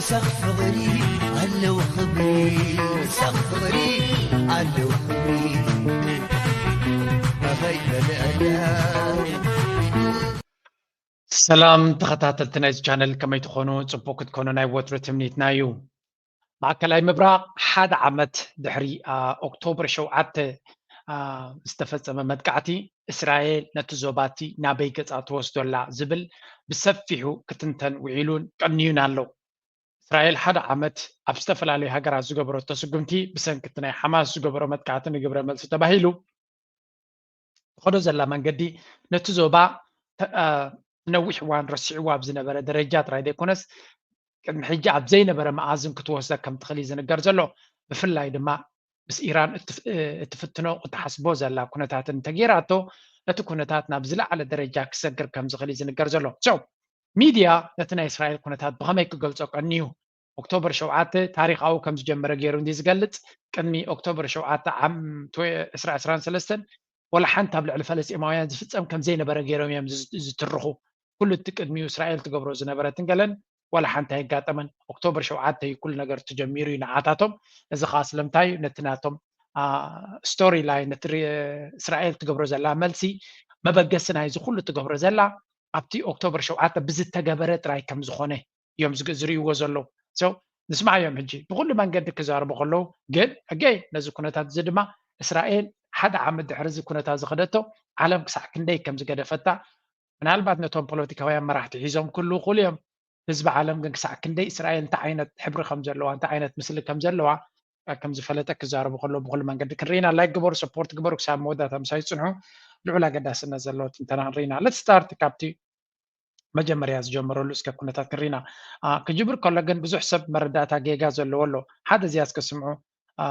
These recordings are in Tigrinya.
ሳኽ ፍቕሪ ኣለዎ ክብሪ፣ ሳኽ ፍቕሪ ኣለዎ ክብሪ። ኣበይ በለ ኣያ። ሰላም ተኸታተልቲ ናይዚ ቻነል፣ ከመይ ትኾኑ? ጽቡቅ ክትኮኑ ናይ ወትሩ ትምኒትና እዩ። ማእከላይ ምብራቕ ሓደ ዓመት ድሕሪ፣ ኣ፣ ኦክቶበር ሸውዓተ፣ ኣ፣ ዝተፈጸመ መጥቃዕቲ፣ እስራኤል ነቲ ዞባቲ ናበይ ገጻ ትወስዶ ኣላ ዝብል ብሰፊሑ ክትንተን ውዒሉን ቀንዩን ኣሎ። እስራኤል ሓደ ዓመት ኣብ ዝተፈላለዩ ሃገራት ዝገበረቶ ስጉምቲ፣ ብሰንኪ እቲ ናይ ሓማስ ዝገበሮ መጥቃዕቲ ንግብረ መልሲ ተባሂሉ ትኸዶ ዘላ መንገዲ፣ ነቲ ዞባ ተ-፣ ኣ፣ ነዊሕ እዋን ረሲዕዎ ኣብ ዝነበረ ደረጃ ጥራይ ዘይኮነስ፣ ቅድሚ ሕጂ ኣብ ዘይነበረ መኣዝን ክትወስዳ ከም ትኽእል እዩ ዝንገር ዘሎ። ብፍላይ ድማ ምስ ኢራን እትፍ-፣ እትፍትኖ፣ እትሓስቦ ዘላ ኩነታትን እንተገይራቶ፣ ነቲ ኩነታት ናብ ዝለዓለ ደረጃ ክሰግር ከም ዝኽእል እዩ ዝንገር ዘሎ። So፣ ሚድያ ነቲ ናይ እስራኤል ኩነታት ብኸመይ ክገልጾ ቀንዩ? ኦክቶበር ሸውዓተ ታሪኻዊ ከም ዝጀመረ ገይሩ እንዲ ዝገልጽ፣ ቅድሚ ኦክቶበር ሸውዓተ ዓም ትወ-፣ ዕስራ ዕስራን ሰለስተን፣ ወላ ሓንቲ ኣብ ልዕሊ ፈለስጢማውያን ዝፍጸም ከም ዘይነበረ ገይሮም እዮም ዝዝ-፣ ዝትርኹ። ኩሉ እቲ ቅድሚኡ እስራኤል ትገብሮ ዝነበረትን ገለን፣ ወላ ሓንቲ ኣይጋጠመን። ኦክቶበር ሸውዓተ እዩ ኩሉ ነገር ተጀሚሩ እዩ ንዓታቶም። እዚ ኸኣ ስለምንታይ እዩ? ነቲ ናቶም፣ ኣ፣ ስቶሪ ላይን፣ ነቲ ሪ-፣ እስራኤል ትገብሮ ዘላ መልሲ መበገሲ ናይዚ ኩሉ ትገብሮ ዘላ፣ ኣብቲ ኦክቶበር ሸውዓተ ብዝተገበረ ጥራይ ከም ዝኾነ እዮም ዝግ-፣ ዝርእይዎ ዘለዉ። So፣ ንስማዓዮም ሕጂ ብኹሉ መንገዲ ክዛረቡ ከለዉ፣ ግን ኣገይ ነዚ ኩነታት እዚ ድማ እስራኤል ሓደ ዓመት ድሕሪ እዚ ኩነታት ዝኸደቶ፣ ዓለም ክሳዕ ክንደይ ከም ዝገደፈታ፣ ምናልባት ነቶም ፖለቲካውያን መራሕቲ ሒዞም ክህልዉ ይኽእሉ እዮም። ህዝቢ ዓለም ግን ክሳዕ ክንደይ እስራኤል እንታይ ዓይነት ሕብሪ ከም ዘለዋ፣ እንታይ ዓይነት ምስሊ ከም ዘለዋ፣ እ፣ ከም ዝፈለጠ ክዛረቡ ከለዉ ብኹሉ መንገዲ ክንርኢና። ላይክ ግበሩ፣ ሰፖርት ግበሩ፣ ክሳብ መወዳእታ ምሳይ ጽንሑ። ልዑል ኣገዳስነት ዘለዎ ትንተና ክንርኢና። Let's start ካብቲ መጀመርያ ዝጀመረሉ እስከ ኩነታት ክንርኢና። ኣ፣ ክጅምር ከሎ ግን ብዙሕ ሰብ መረዳእታ ጌጋ ዘለዎ ኣሎ። ሓደ እዚኣ እስከ ስምዑ፣ ኣ፣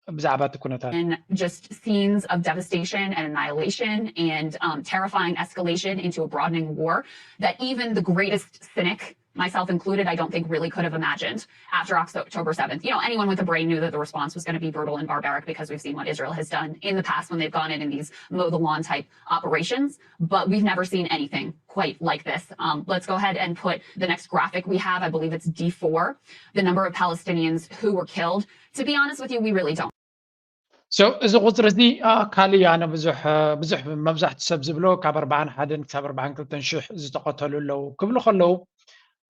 ብዛዕባ እቲ ኩነታት። And just scenes of devastation and annihilation and, um, terrifying escalation into a broadening war that even the greatest cynic, myself included, I don't think really could have imagined after October seventh. You know, anyone with a brain knew that the response was gonna be brutal and barbaric because we've seen what Israel has done in the past when they've gone in in these mow the lawn type operations. But we've never seen anything quite like this. Um, let's go ahead and put the next graphic we have. I believe it's D four, the number of Palestinians who were killed. To be honest with you, we really don't. So፣ እዚ ቁፅሪ እዚ፣ ኣ፣ ካልእ እዩ። ኣነ ብዙሕ፣ እ፣ ብዙሕ መብዛሕትኡ ሰብ ዝብሎ ካብ ኣርባዓን ሓደን ክሳብ ኣርባዓን ክልተን ሽሕ ዝተቐተሉ ኣለዉ ክብሉ ከለዉ፣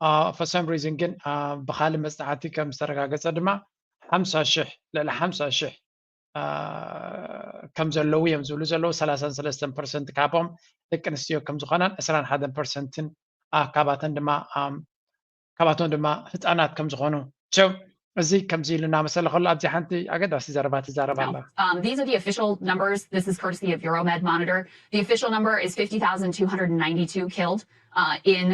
ኣ፣ for some reason ግን፣ ኣ፣ ብኻልእ መፅናዕቲ ከም ዝተረጋገፀ ድማ ሓምሳ ሽሕ፣ ልዕሊ ሓምሳ ሽሕ፣ ኣ፣ ከም ዘለዉ እዮም ዝብሉ ዘለዉ። ሰላሳን ሰለስተን ፐርሰንት ካብኦም ደቂ ኣንስትዮ ከም ዝኾናን ዕስራን ሓደን ፐርሰንትን፣ ኣ፣ ካባተን ድማ፣ ኣም፣ ካባቶም ድማ ህፃናት ከም ዝኾኑ። So፣ እዚ ከምዚ ኢሉ እናመሰለ ከሎ ኣብዚ ሓንቲ ኣገዳሲ ዘረባ ትዛረብ No. ኣላ። Um, these are the official numbers. This is courtesy of Euromed Monitor. The official number is fifty thousand two hundred ninety-two killed, uh, in,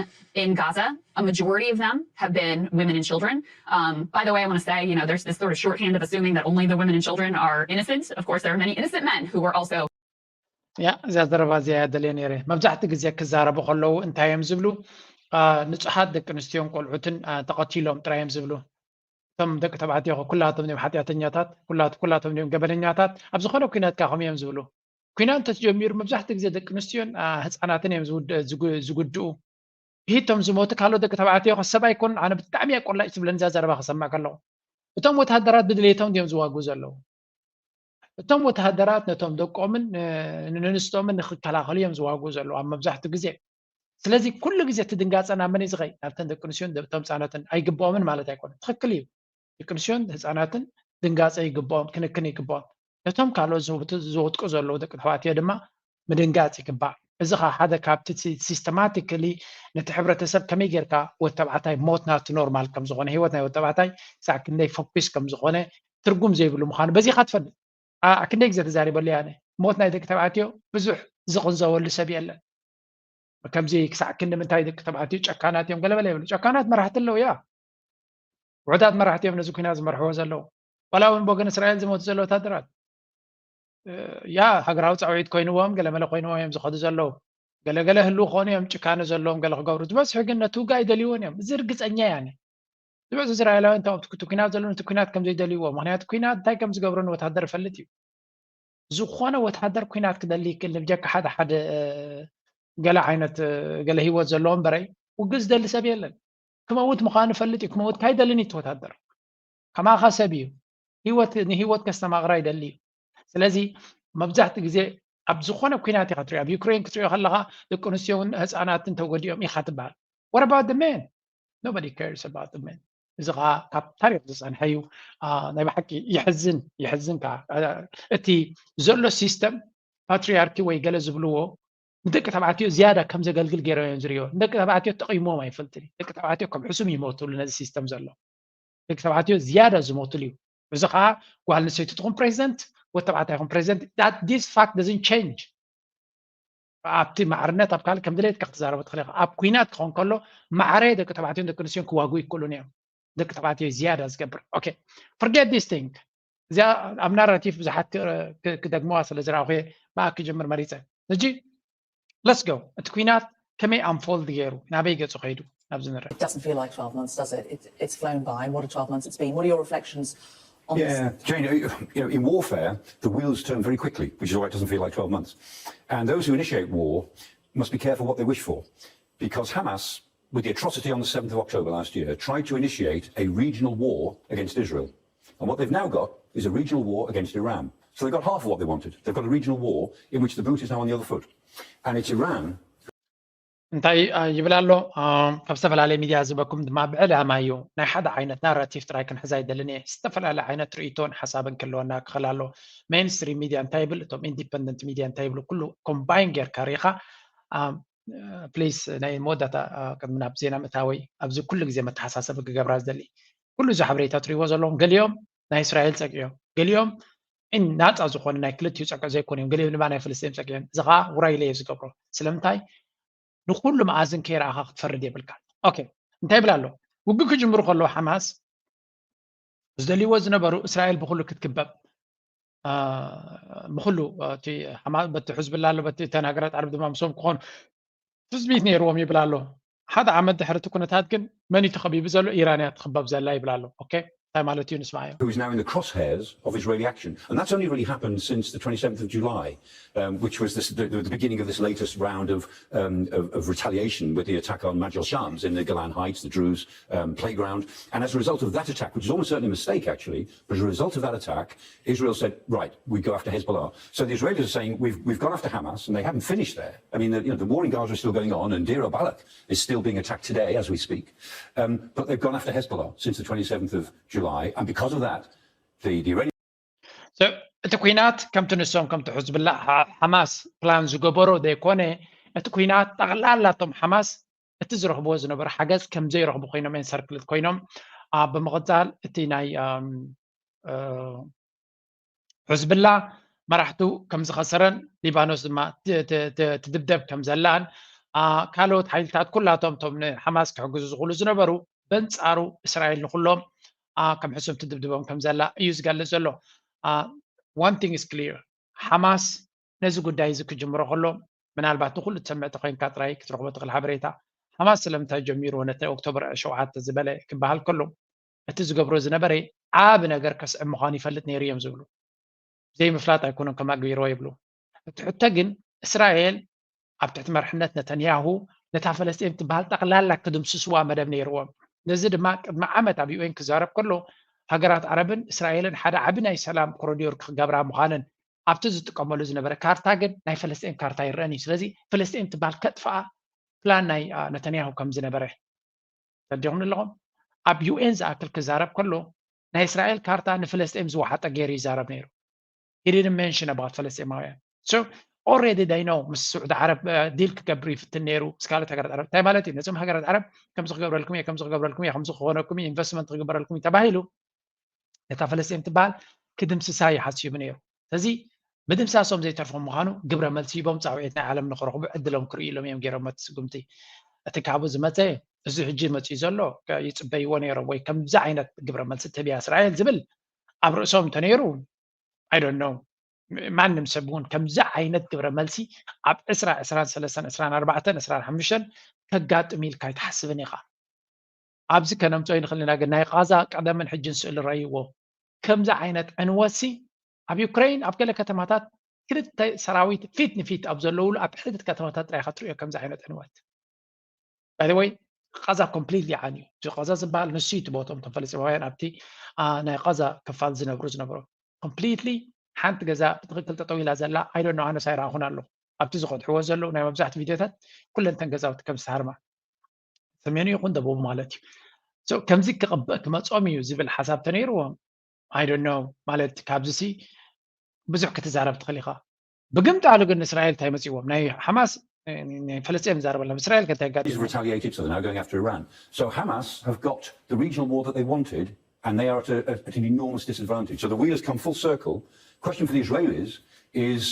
in Gaza. A majority of them have been women and children. Um, by the way, I want to say, you know, there's this sort of shorthand of assuming that only the women and children are innocent. Of course, there are many innocent men who were also ያ፣ እዛ ዘረባ እዚኣ እያ ደልየ ነይረ። መብዛሕትኡ ግዜ ክዛረቡ ከለዉ እንታይ እዮም ዝብሉ? ኣ፣ ንጹሓት ደቂ ኣንስትዮን ቆልዑትን፣ ኣ፣ ተቐቲሎም ጥራይ እዮም ዝብሉ። እቶም ደቂ ተባዕትዮ ከ ኩላቶም እዮም ሓጢኣተኛታት፣ ኩላት-፣ ኩላቶም እዮም ገበነኛታት። ኣብ ዝኾነ ኲናት ከ ከምኡ እዮም ዝብሉ። ኲናት እንተተጀሚሩ መብዛሕትኡ ግዜ ደቂ ኣንስትዮን፣ ኣ፣ ህጻናትን እዮም ዝውድ-፣ ዝጉ-፣ ዝጉድኡ። ብሂቶም ዝሞቱ ካልኦት ደቂ ተባዕትዮ ከ ሰብ ኣይኮኑን። ኣነ ብጣዕሚ እያ ቆላጭ ትብለኒ እዛ ዘረባ ክሰምዕ ከለኹ። እቶም ወተሃደራት ብድሌቶም ድዮም ዝዋግኡ ዘለዉ? እቶም ወተሃደራት ነቶም ደቆምን፣ እ፣ ንንስቶምን ንክከላኸሉ እዮም ዝዋግኡ ዘለዉ ኣብ መብዛሕትኡ ግዜ። ስለዚ ኩሉ ግዜ እቲ ድንጋጸ ናብ መን እዩ ዝኸይድ? ናብተን ደቂ ኣንስትዮን ደ-፣ እቶም ህጻናትን ኣይግብኦምን ማለት ኣይኮነን። ትኽክል እዩ። ደቂ ኣንስትዮን ህጻናትን ድንጋጸ ይግብኦም፣ ክንክን ይግብኦም። ነቶም ካልኦት ዝውት-፣ ዝወድቁ ዘለዉ ደቂ ተባዕትዮ ድማ ምድንጋጽ ይግባእ። እዚ ኸኣ ሓደ ካብቲ ሲ-፣ ሲስተማቲካሊ ነቲ ሕብረተሰብ ከመይ ጌርካ ወዲ ተባዕታይ ሞት ናቱ ኖርማል ከም ዝኾነ፣ ህይወት ናይ ወዲ ተባዕታይ ክሳዕ ክንደይ ፈኲስ ከም ዝኾነ፣ ትርጉም ዘይብሉ ምዃኑ በዚኻ ትፈልጥ። ኣ-፣ ክንደይ ግዜ ተዛሪበሉ እየ ኣነ። ሞት ናይ ደቂ ተባዕትዮ ብዙሕ ዝቕንዘወሉ ሰብ የለን። ከምዚ ክሳዕ ክንዲ ምንታይ ደቂ ተባዕትዮ ጨካናት እዮም ገለ በለ ይብሉ። ጨካናት መራሕቲ ኣለዉ፣ ያ። ውሑዳት መራሕቲ እዮም ነዚ ኲናት ዝመርሕዎ ዘለዉ። ዋላ እውን ብወገን እስራኤል ዝሞቱ ዘለዉ ወታደራት፣ እ፣ ያ፣ ሃገራዊ ጻውዒት ኮይንዎም፣ ገለ መለ ኮይንዎም እዮም ዝኸዱ ዘለዉ። ገለ ገለ ህልው ክኾኑ እዮም፣ ጭካነ ዘለዎም ገለ ክገብሩ። ዝበዝሑ ግን ነቲ ውግእ ኣይደልይዎን እዮም። እዚ ርግጸኛ እየ ኣነ። ዝበዝሑ እስራኤላውያን እቶም ኣብቲ፣ እቲ ኲናት ዘለዉ ነቲ ኲናት ከም ዘይደልይዎ። ምኽንያቱ ኲናት እንታይ ከም ዝገብሮ ንወታደር ይፈልጥ እዩ። ዝኾነ ወተሃደር ኲናት ክደሊ ይክእል፣ ብጀካ ሓደ ሓደ፣ እ፣ ገለ ዓይነት፣ እ፣ ገለ ህይወት ዘለዎ እምበረይ፣ ውግእ ዝደሊ ሰብ የለን። ክመውት ምዃኑ ፈልጥ እዩ። ክመውት ካይደልን እዩ እቲ ወታደር። ከማኻ ሰብ እዩ። ህይወት ንህይወት ከስተማቕራ ይደሊ እዩ። ስለዚ መብዛሕትኡ ግዜ ኣብ ዝኾነ ኩናት ኢኻ ትሪኦ። ኣብ ዩክሬን ክትሪኦ ከለኻ ደቂ ኣንስትዮን ህፃናትን ተጎዲኦም ኢኻ ትበሃል። What about the men? Nobody cares about the men. እዚ ከዓ ካብ ታሪክ ዝፀንሐ እዩ። ናይ ብሓቂ ይሕዝን ይሕዝን ከዓ እቲ ዘሎ ሲስተም ፓትሪያርኪ ወይ ገለ ዝብልዎ ንደቂ ተባዕትዮ ዝያዳ ከም ዘገልግል ገይሮም እዮም ዝሪኦ። ንደቂ ተባዕትዮ ተጠቂሞም ኣይፈልጥን እዩ። ደቂ ተባዕትዮ ከም ሕሱም ይሞትሉ ነዚ ሲስተም ዘሎ። ደቂ ተባዕትዮ ዝያዳ ዝሞትሉ እዩ። እዚ ከዓ ጓል ኣንስተይቲ ትኹን ፕሬዚደንት ወተባዕታይ ይኹን ፕሬዚደንት this fact doesn't change። ኣብቲ ማዕርነት ኣብ ካልእ ከም ድሌትካ ክትዛረቦ ትኽእል ኢኻ። ኣብ ኩናት ክኾን ከሎ ማዕረ ደቂ ተባዕትዮን ደቂ ኣንስትዮን ክዋግኡ ይክእሉን እዮም። ደቂ ተባዕትዮ ዝያዳ ዝገብር okay forget this thing። እዚኣ ኣብ ናራቲቭ ብዙሓት ክደግመዋ ስለ ዝረኣኹ ብኣ ክጅምር መሪፀ። ሕጂ let's go እቲ ኩናት ከመይ unfold ገይሩ ናበይ ገፁ ከይዱ ናብዚ ንረ It doesn't feel like twelve months, does it? it? It's flown by. What a twelve months it's been. What are your reflections on this? Yeah, Jane, you know, in warfare, the wheels turn very quickly, which is why it doesn't feel like twelve months. And those who initiate war must be careful what they wish for, because Hamas, with the atrocity on the seventh of October last year, tried to initiate a regional war against Israel. And what they've now got is a regional war against Iran. So they've got half of what they wanted. They've got a regional war in which the boot is now on the other foot. And it's Iran እንታይ ይብል ኣሎ? ካብ ዝተፈላለየ ሚድያ ዝበኩም ድማ ብዕላማ እዩ። ናይ ሓደ ዓይነት ናራቲቭ ጥራይ ክንሕዝ ኣይደልን እየ። ዝተፈላለየ ዓይነት ርእይቶን ሓሳብን ክህልወና ክኽእል ኣሎ። ሜንስትሪም ሚድያ እንታይ ይብል፣ እቶም ኢንዲፐንደንት ሚድያ እንታይ ይብሉ፣ ኩሉ ኮምባይን ጌርካ ርኢኻ ፕሊስ ናይ መወዳእታ ቅድሚ ናብ ዜና ምእታወይ ኣብዚ ኩሉ ግዜ መተሓሳሰቢ ክገብራ ዝደሊ ኩሉ እዚ ሓበሬታ ትሪእዎ ዘለኹም ገሊኦም ናይ እስራኤል ፀቂዮም ገሊኦም ናፃ ዝኾነ ናይ ክልቲኡ ፀቅዕ ዘይኮኑ እዮም ገሊኦም ድማ ናይ ፍልስጤም ፀቂዮም እዚ ከዓ ውራይ ኢለ እየ ዝገብሮ ስለምንታይ ንኩሉ መኣዝን ከይረኣኻ ክትፈርድ የብልካ okay እንታይ ይብል ኣሎ ውግእ ክጅምሩ ከለዉ ሓማስ ዝደልይዎ ዝነበሩ እስራኤል ብኩሉ ክትክበብ ብኩሉ በቲ ሕዝብላ ኣሎ በቲ እተን ሃገራት ዓረብ ድማ ምስኦም ክኾኑ ትፅቢት ነይርዎም ይብል ኣሎ ሓደ ዓመት ድሕሪ እቲ ኩነታት ግን መን እዩ ተኸቢቡ ዘሎ ኢራን እያ ትኽበብ ዘላ ይብል ኣሎ okay እንታይ ማለት እዩ ንስማዮ who is now in the crosshairs of Israeli action. And that's only really happened since the twenty-seventh of July, um, which was this, the, the beginning of this latest round of, um, of, of retaliation with the attack on Majal Shams in the Golan Heights, the Druze um, playground. And as a result of that attack, which is almost certainly a mistake actually, but as a result of that attack, Israel said, right, we go after Hezbollah. So the Israelis are saying, we've, we've gone after Hamas, and they haven't finished there. I mean, the, you know, the war in Gaza is still going on, and Deir al-Balah is still being attacked today as we speak. Um, but they've gone after Hezbollah since the twenty-seventh of July, and because of that, the, the Iranian እቲ ኩናት ከምቲ ንሶም ከምቲ ሕዝብላ ሓማስ ፕላን ዝገበሮ ዘይኮነ እቲ ኩናት ጠቕላላቶም ሓማስ እቲ ዝረኽብዎ ዝነበሩ ሓገዝ ከም ዘይረኽቡ ኮይኖም እዮም ሰርክልት ኮይኖም ብምቕፃል እቲ ናይ ሕዝብላ መራሕቱ ከም ዝኸሰረን ሊባኖስ ድማ ትድብደብ ከም ዘላን ካልኦት ሓይልታት ኩላቶም እቶም ንሓማስ ክሕግዙ ዝኽእሉ ዝነበሩ በንፃሩ እስራኤል ንኩሎም ከም ሕሱም ትድብድቦም ከም ዘላ እዩ ዝገልፅ ዘሎ one thing is clear ሓማስ ነዚ ጉዳይ እዚ ክጅምሮ ከሎ ምናልባት ንኩሉ ትሰምዕ ተኮይንካ ጥራይ ክትረክቦ ትክእል ሓበሬታ ሓማስ ስለምንታይ ጀሚርዎ ነቲ ኦክቶበር ሸውዓተ ዝበለ ክበሃል ከሎ እቲ ዝገብሮ ዝነበረ ዓብ ነገር ከስዕብ ምኳኑ ይፈልጥ ነይሩ እዮም ዝብሉ ዘይምፍላጥ ኣይኮነን ከማግቢርዎ ይብሉ እቲ ሕቶ ግን እስራኤል ኣብ ትሕቲ መርሕነት ነተንያሁ ነታ ፈለስጢን ትበሃል ጠቕላላ ክድምስስዋ መደብ ነይርዎም ነዚ ድማ ቅድሚ ዓመት ኣብ ዩኤን ክዛረብ ከሎ ሃገራት ዓረብን እስራኤልን ሓደ ዓቢ ናይ ሰላም ኮሪዶር ክገብራ ምዃነን ኣብቲ ዝጥቀመሉ ዝነበረ ካርታ ግን ናይ ፈለስጢን ካርታ ይረአን እዩ ስለዚ ፈለስጢን ትበሃል ከጥፍኣ ፕላን ናይ ነተንያሁ ከም ዝነበረ ተረዲኹም ኣለኹም ኣብ ዩኤን ዝኣክል ክዛረብ ከሎ ናይ እስራኤል ካርታ ንፍለስጤም ዝወሓጠ ገይሩ ይዛረብ ነይሩ he didn't mention about ፈለስጤማውያን so already they know ምስ ስዑዲ ዓረብ ዲል ክገብር ይፍትን ነይሩ ምስ ካልኦት ሃገራት ዓረብ እንታይ ማለት እዩ ነዞም ሃገራት ዓረብ ከምዚ ክገብረልኩም እየ ከምዚ ክገብረልኩም እየ ከምዚ ክኾነልኩም እዩ ኢንቨስትመንት ክግበረልኩም እዩ ተባሂሉ ነታ ፈለስጤም ትበሃል ክድምስሳ እዩ ሓሲቡ ነይሩ ስለዚ ምድምሳሶም ዘይተርፎም ምዃኑ ግብረ መልሲ ሂቦም ፃውዒት ናይ ዓለም ንክረኽቡ ዕድሎም ክርእዩ ኢሎም እዮም ገይሮም እቲ ስጉምቲ እቲ ካብኡ ዝመፀ እዚ ሕጂ መፅኡ ዘሎ ይፅበይዎ ነይሮም ወይ ከምዚ ዓይነት ግብረ መልሲ ትህብያ እስራኤል ዝብል ኣብ ርእሶም እንተነይሩ ኣይዶኖ ማንም ሰብ እውን ከምዚ ዓይነት ግብረ መልሲ ኣብ ዕስራ ዕስራን ሰለስተን ዕስራን ኣርባዕተን ዕስራን ሓሙሽተን ከጋጥም ኢልካ ኣይትሓስብን ኢኻ ኣብዚ ከነምፅኦ ንኽእል ኢና ግን ናይ ቃዛ ቀደምን ሕጅን ስእሊ ረእይዎ ከምዚ ዓይነት ዕንወትሲ ኣብ ዩክሬን ኣብ ገለ ከተማታት ክልተ ሰራዊት ፊት ንፊት ኣብ ዘለውሉ ኣብ ሕድት ከተማታት ጥራይ ኢኻ ትሪኦ ከምዚ ዓይነት ዕንወት ባይወይ ቃዛ ኮምፕሊትሊ ዓንዩ። እቲ ቃዛ ዝበሃል ንሱ እዩ እቲ ቦቶም እቶም ፈለስጢማውያን ኣብቲ ናይ ቃዛ ክፋል ዝነብሩ ዝነበሩ። ኮምፕሊትሊ ሓንቲ ገዛ ብትኽክል ጠጠው ኢላ ዘላ ኣይዶኖ ኣነስ ኣይረኣኹን ኣለኹ። ኣብቲ ዝኸድሕዎ ዘለዉ ናይ መብዛሕትኡ ቪድዮታት ኩለንተን ገዛውቲ ከም ዝተሃርማ ሰሜኑ ይኹን ደቡቡ ማለት እዩ። ከምዚ ክመጾም እዩ ዝብል ሓሳብ ተነይርዎም ኣይዶኖ ማለት ካብዚ ሲ ብዙሕ ክትዛረብ ትኽእል ኢኻ። ብግምጣሉ ግን እስራኤል እንታይ መፅዎም ናይ ሓማስ ፈለስጤም ዛረበሎም እስራኤል ከንታይ ጋር retaliated, so they're now going after Iran. So Hamas have got the regional war that they wanted, and they are at, a, at an enormous disadvantage. So the wheel has come full circle. Question for the Israelis is,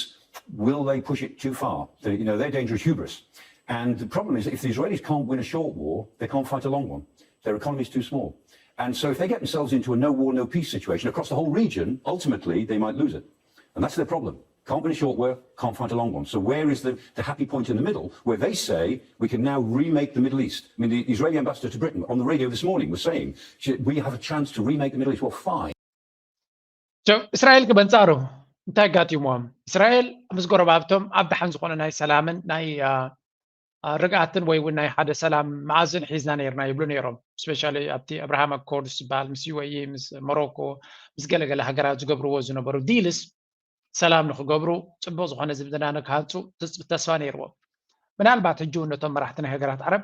will they push it too far? They, you know, their danger is hubris. And the problem is, if the Israelis can't win a short war, they can't fight a long one. Their economy is too small. And so if they get themselves into a no war, no peace situation across the whole region, ultimately they might lose it. And that's their problem. Can't win a short war, can't fight a long one. So where is the, the happy point in the middle where they say we can now remake the Middle East? I mean, the Israeli ambassador to Britain on the radio this morning was saying, "We have a chance to remake the Middle East." Well, fine. እስራኤል ክበንጻሩ እንታይ ኣጋጢሞም? እስራኤል ምስ ጎረባብቶም ኣብ ደሓን ዝኾነ ናይ ሰላምን ናይ ርግኣትን ወይ እውን ናይ ሓደ ሰላም መኣዝን ሒዝና ነርና ይብሉ ነይሮም። ስፔሻሊ ኣብቲ ኣብርሃም ኣኮርድስ ዝበሃል ምስ ዩ ኤ ኢ ምስ ሞሮኮ ምስ ገለገለ ሃገራት ዝገብርዎ ዝነበሩ ዲልስ ሰላም ንክገብሩ ፅቡቅ ዝኾነ ዝምድና ንክሃንፁ ተስፋ ነይርዎም። ምናልባት ሕጂ እውን ነቶም መራሕቲ ናይ ሃገራት ዓረብ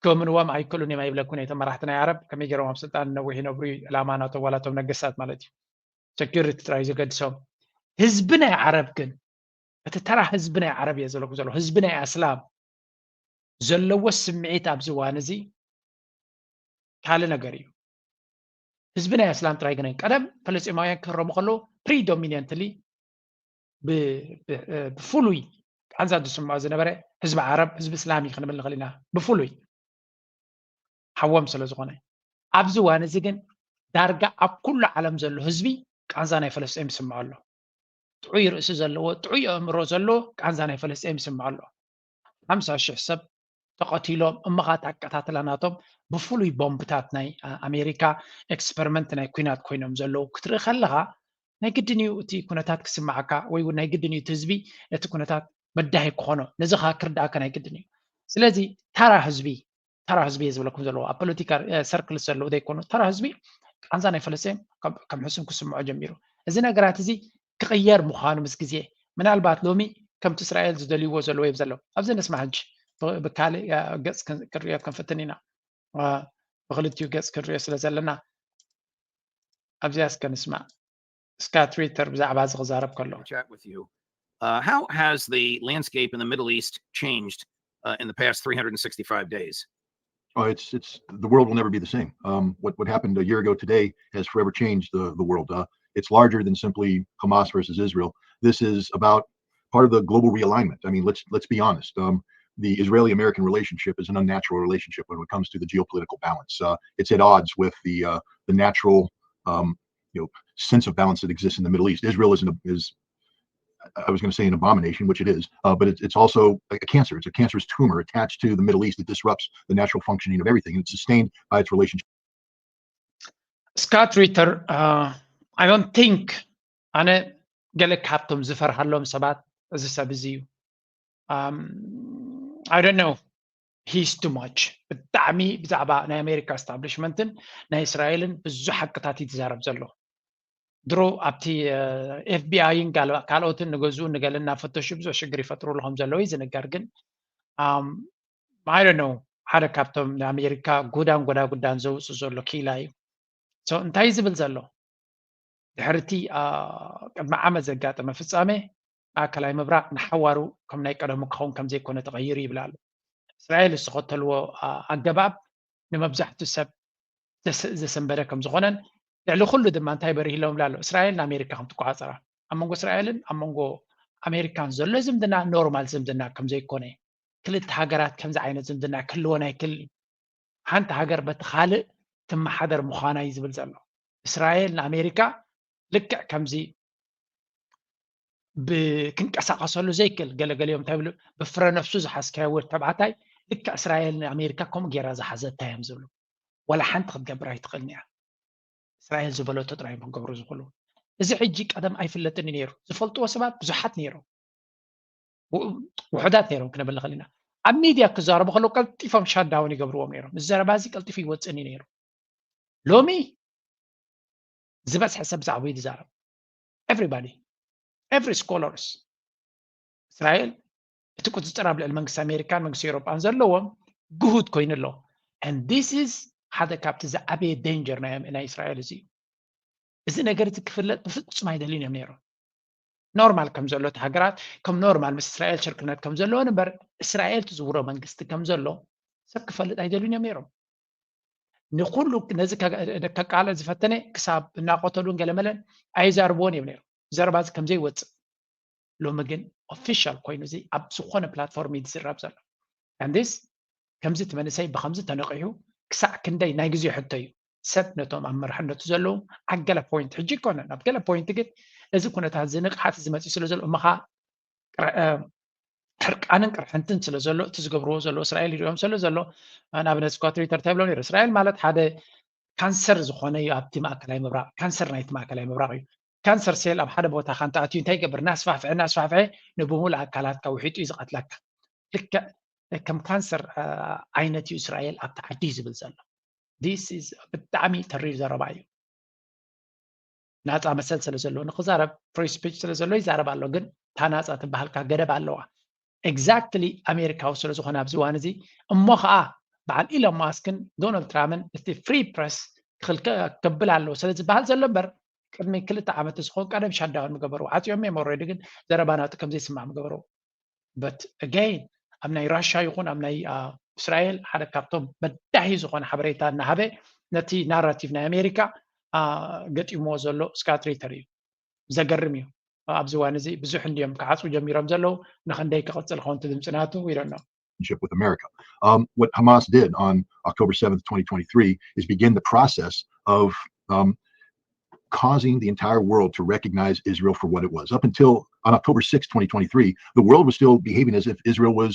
ክእምንዎም ኣይክእሉን እዮም ኣይብለኩን። እቶም መራሕቲ ናይ ዓረብ ከመይ ገይሮም ኣብ ስልጣን ነዊሕ ይነብሩ እዩ ዕላማ ናቶም ዋላ እቶም ነገስታት ማለት እዩ። ሴኩሪቲ ጥራይ ዘገድሶም። ህዝቢ ናይ ዓረብ ግን እቲ ተራ ህዝቢ ናይ ዓረብ እየ ዘለኩ ዘለኹ ህዝቢ ናይ ኣስላም ዘለዎ ስምዒት ኣብዚ እዋን እዚ ካልእ ነገር እዩ። ህዝቢ ናይ ኣስላም ጥራይ ግነ ቀደም ፈለስጢማውያን ክህረሙ ከለዉ ፕሪዶሚነንትሊ ብፍሉይ ቃንዛ ዝስምዖ ዝነበረ ህዝቢ ዓረብ ህዝቢ እስላም እዩ ክንብል ንኽእል ኢና ብፍሉይ ሓዎም ስለ ዝኾነ ኣብዚ እዋን እዚ ግን ዳርጋ ኣብ ኩሉ ዓለም ዘሎ ህዝቢ ቃንዛ ናይ ፈለስጢን ይስምዖ ኣሎ። ጥዑይ ርእሲ ዘለዎ ጥዑይ ኣእምሮ ዘለዎ ቃንዛ ናይ ፈለስጢን ይስምዖ ኣሎ። ሓምሳ ሽሕ ሰብ ተቐቲሎም እምኻት ኣቀታትላ ናቶም ብፍሉይ ቦምብታት ናይ ኣሜሪካ ኤክስፐሪመንት ናይ ኩናት ኮይኖም ዘለዉ ክትርኢ ከለኻ ናይ ግድን እዩ እቲ ኩነታት ክስምዓካ ወይ እውን ናይ ግድን እዩ እቲ ህዝቢ ነቲ ኩነታት መዳሂ ክኾኖ ነዚ ከዓ ክርዳእካ ናይ ግድን እዩ። ስለዚ ተራ ህዝቢ ተራ ህዝቢ እየ ዝብለኩም ዘለዎ ኣብ ፖለቲካ ሰርክልስ ዘለዉ ዘይኮኑ ተራ ህዝቢ ቃንዛ ናይ ፈለስጢን ከም ሕሱም ክስምዖ ጀሚሩ። እዚ ነገራት እዚ ክቕየር ምዃኑ ምስ ግዜ ምናልባት ሎሚ ከምቲ እስራኤል ዝደልይዎ ዘለዎ እዮም ዘለዉ። ኣብዚ ንስማዕ ሕጂ ብካልእ ገፅ ክንሪኦ ክንፍትን ኢና። ብክልቲኡ ገፅ ክንሪኦ ስለ ዘለና ኣብዚኣ እስከ ንስማዕ። ስካት ሪተር ብዛዕባ እዚ ክዛረብ ከሎ chat with you. Uh, how has the landscape in the Middle East changed uh, in the past three hundred sixty-five days? Oh, it's it's the world will never be the same. Um, what what happened a year ago today has forever changed the the world. Uh, it's larger than simply Hamas versus Israel. This is about part of the global realignment. I mean, let's let's be honest. Um, the Israeli-American relationship is an unnatural relationship when it comes to the geopolitical balance. Uh, it's at odds with the uh, the natural um, you know sense of balance that exists in the Middle East. Israel is an, is I was going to say an abomination, which it is, uh, but it's, it's also a cancer. It's a cancerous tumor attached to the Middle East that disrupts the natural functioning of everything. And it's sustained by its relationship. Scott Ritter, uh, I don't think ኣነ ገለ ካብቶም ዝፈርሃሎም ሰባት እዚ ሰብ እዚ እዩ። I don't know, he's too much. ብጣዕሚ ብዛዕባ ናይ ኣሜሪካ establishment ን ናይ እስራኤልን ብዙሕ ሓቅታት እዩ ዝዛረብ ዘሎ። ድሮ ኣብቲ FBI ን ካልኦትን ንገዝኡ ንገለ እናፈተሹ ብዙሕ ሽግር ይፈጥሩሉ ከም ዘለዉ እዩ ዝንገር። ግን I don't know ሓደ ካብቶም ንኣሜሪካ ጉዳን ጎዳጉዳን ዘውፅእ ዘሎ ኪላ እዩ። እንታይ ዝብል ዘሎ ድሕርቲ ቅድሚ ዓመት ዘጋጠመ ፍጻሜ ማእከላይ ምብራቕ ንሓዋሩ ከም ናይ ቀደሙ ክኸውን ከም ዘይኮነ ተቐይሩ ይብል ኣሎ። እስራኤል ዝተኸተልዎ ኣገባብ ንመብዛሕትኡ ሰብ ዘሰንበደ ከም ዝኾነን ልዕሊ ኩሉ ድማ እንታይ በሪህሎም ኣሎ እስራኤል ንኣሜሪካ ከም ትቆፃፀራ ኣብ መንጎ እስራኤልን ኣብ መንጎ ኣሜሪካን ዘሎ ዝምድና ኖርማል ዝምድና ከም ዘይኮነ ክልተ ሃገራት ከምዚ ዓይነት ዝምድና ክህልወን ኣይክእልን እዩ። ሓንቲ ሃገር በቲ ካልእ ትመሓደር ምዃና እዩ ዝብል ዘሎ። እስራኤል ንኣሜሪካ ልክዕ ከምዚ ብክንቀሳቐሰሉ ዘይክእል ገለገሊኦም እንታይ ብሉ ብፍረ ነፍሱ ዝሓዝካዮ ወድ ተባዕታይ ልክዕ እስራኤል ንኣሜሪካ ከምኡ ጌራ ዝሓዘታ እዮም ዝብሉ። ዋላ ሓንቲ ክትገብር ኣይትኽእልን እያ። እስራኤል ዝበለቶ ጥራይ እዮም ክገብሩ ዝኽእሉ። እዚ ሕጂ ቀደም ኣይፍለጥን እዩ ነይሩ። ዝፈልጥዎ ሰባት ብዙሓት ነይሮም። ውሑዳት ነይሮም ክንብል ንኽእል ኢና። ኣብ ሚድያ ክዛረቡ ከለዉ ቀልጢፎም ሻዳውን ይገብርዎም ነይሮም። እዚ ዘረባ እዚ ቀልጢፉ ይወፅእኒ ነይሩ። ሎሚ ዝበዝሐ ሰብ ብዛዕባ እዩ ዝዛረብ። Everybody, every scholars እስራኤል እቲ ቁፅፅር ኣብ ልዕሊ መንግስቲ ኣሜሪካን መንግስቲ ኤውሮጳን ዘለዎም ግሁድ ኮይኑ ኣሎ። And this is ሓደ ካብቲ ዝዓበየ danger ናይ ናይ እስራኤል እዚ እዩ። እዚ ነገር እዚ ክፍለጥ ብፍፁም ኣይደልዩን እዮም ነይሮም። ኖርማል ከም ዘሎ እቲ ሃገራት ከም ኖርማል ምስ እስራኤል ሽርክነት ከም ዘለዎን እምበር እስራኤል ትዝውሮ መንግስቲ ከም ዘሎ ሰብ ክፈልጥ ኣይደልዩን እዮም ነይሮም። ንኩሉ ነዚ ከቃለ ዝፈተነ ክሳብ እናቆተሉን ገለመለን ኣይዛርብዎን እዮም ነይሮም። ዘረባ እዚ ከምዘይወፅእ ሎሚ ግን ኦፊሻል ኮይኑ እዚ ኣብ ዝኾነ ፕላትፎርም እዩ ዝዝረብ ዘሎ። And this ከምዚ እቲ መንእሰይ ብከምዚ ተነቂሑ ክሳዕ ክንደይ ናይ ግዜ ሕቶ እዩ። ሰብ ነቶም ኣብ መርሕነቱ ዘለዉ ኣብ ገለ ፖይንት ሕጂ ይኮነን ኣብ ገለ ፖይንት ግን እዚ ኩነታት እዚ ንቕሓት እዚ መፅኡ ስለ ዘሎ እሞ ከዓ ሕርቃንን ቅርሕንትን ስለ ዘሎ እቲ ዝገብርዎ ዘሎ እስራኤል ይሪኦም ስለ ዘሎ ንኣብነት ስኳትሪተር ተብሎ ነይሩ እስራኤል ማለት ሓደ ካንሰር ዝኾነ እዩ ኣብቲ ማእከላይ ምብራቕ ካንሰር ናይቲ ማእከላይ ምብራቕ እዩ ካንሰር ሴል ኣብ ሓደ ቦታ ካንተ ኣትዩ እንታይ ይገብር እናስፋሕፍሐ እናስፋሕፍሐ ንብሙሉ ኣካላትካ ውሒጡ እዩ ዝቐትለካ ልክዕ ከም ካንሰር ዓይነት እዩ እስራኤል ኣብቲ ዓዲ እዩ ዝብል ዘሎ this is ብጣዕሚ ተሪር ዘረባ እዩ ናፃ መሰል ስለ ዘለዎ ንክዛረብ free speech ስለ ዘሎ ይዛረብ ኣሎ ግን እታ ናፃ ትበሃልካ ገደብ ኣለዋ exactly ኣሜሪካዊ ስለ ዝኾነ ኣብዚ እዋን እዚ እሞ ከዓ በዓል ኢሎን ማስክን ዶናልድ ትራምፕን እቲ free press ክብል ኣለዎ ስለ ዝበሃል ዘሎ እምበር ቅድሚ ክልተ ዓመት ዝኸውን ቀደም ሻዳውን ምገበሩ ዓፅዮም እዮም already ግን ዘረባ ናቱ ከምዘይስማዕ ምገበሩ but again ኣብ ናይ ራሻ ይኹን ኣብ ናይ እስራኤል ሓደ ካብቶም በዳሂ ዝኾነ ሓበሬታ እናሃበ ነቲ ናራቲቭ ናይ ኣሜሪካ ገጢምዎ ዘሎ ስካትሪተር እዩ ዘገርም እዩ ኣብዚ እዋን እዚ ብዙሕ እንዲዮም ክዓፅው ጀሚሮም ዘለዉ ንክንደይ ክቕፅል ከውን ድምፂ ናቱ ይረኖ with America. Um, what Hamas did on October seventh, twenty twenty-three is begin the process of um, causing the entire world to recognize Israel for what it was. Up until on October sixth, twenty twenty-three, the world was still behaving as if Israel was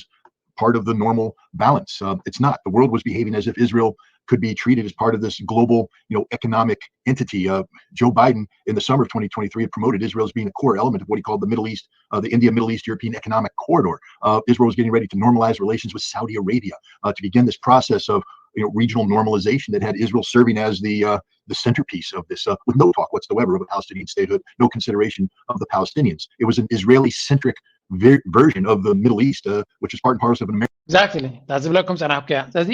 part of the normal balance. Uh, it's not. The world was behaving as if Israel could be treated as part of this global, you know, economic entity. Uh, Joe Biden, in the summer of twenty twenty-three, had promoted Israel as being a core element of what he called the Middle East, uh, the India, Middle East, European economic corridor. Uh, Israel was getting ready to normalize relations with Saudi Arabia uh, to begin this process of you know, regional normalization that had Israel serving as the uh, the centerpiece of this, uh, with no talk whatsoever of a Palestinian statehood, no consideration of the Palestinians. It was an Israeli-centric ver- version of the Middle East, uh, which is part and parcel of an American. Exactly. ዝብለኩም ፀናሕኩያ። ስለዚ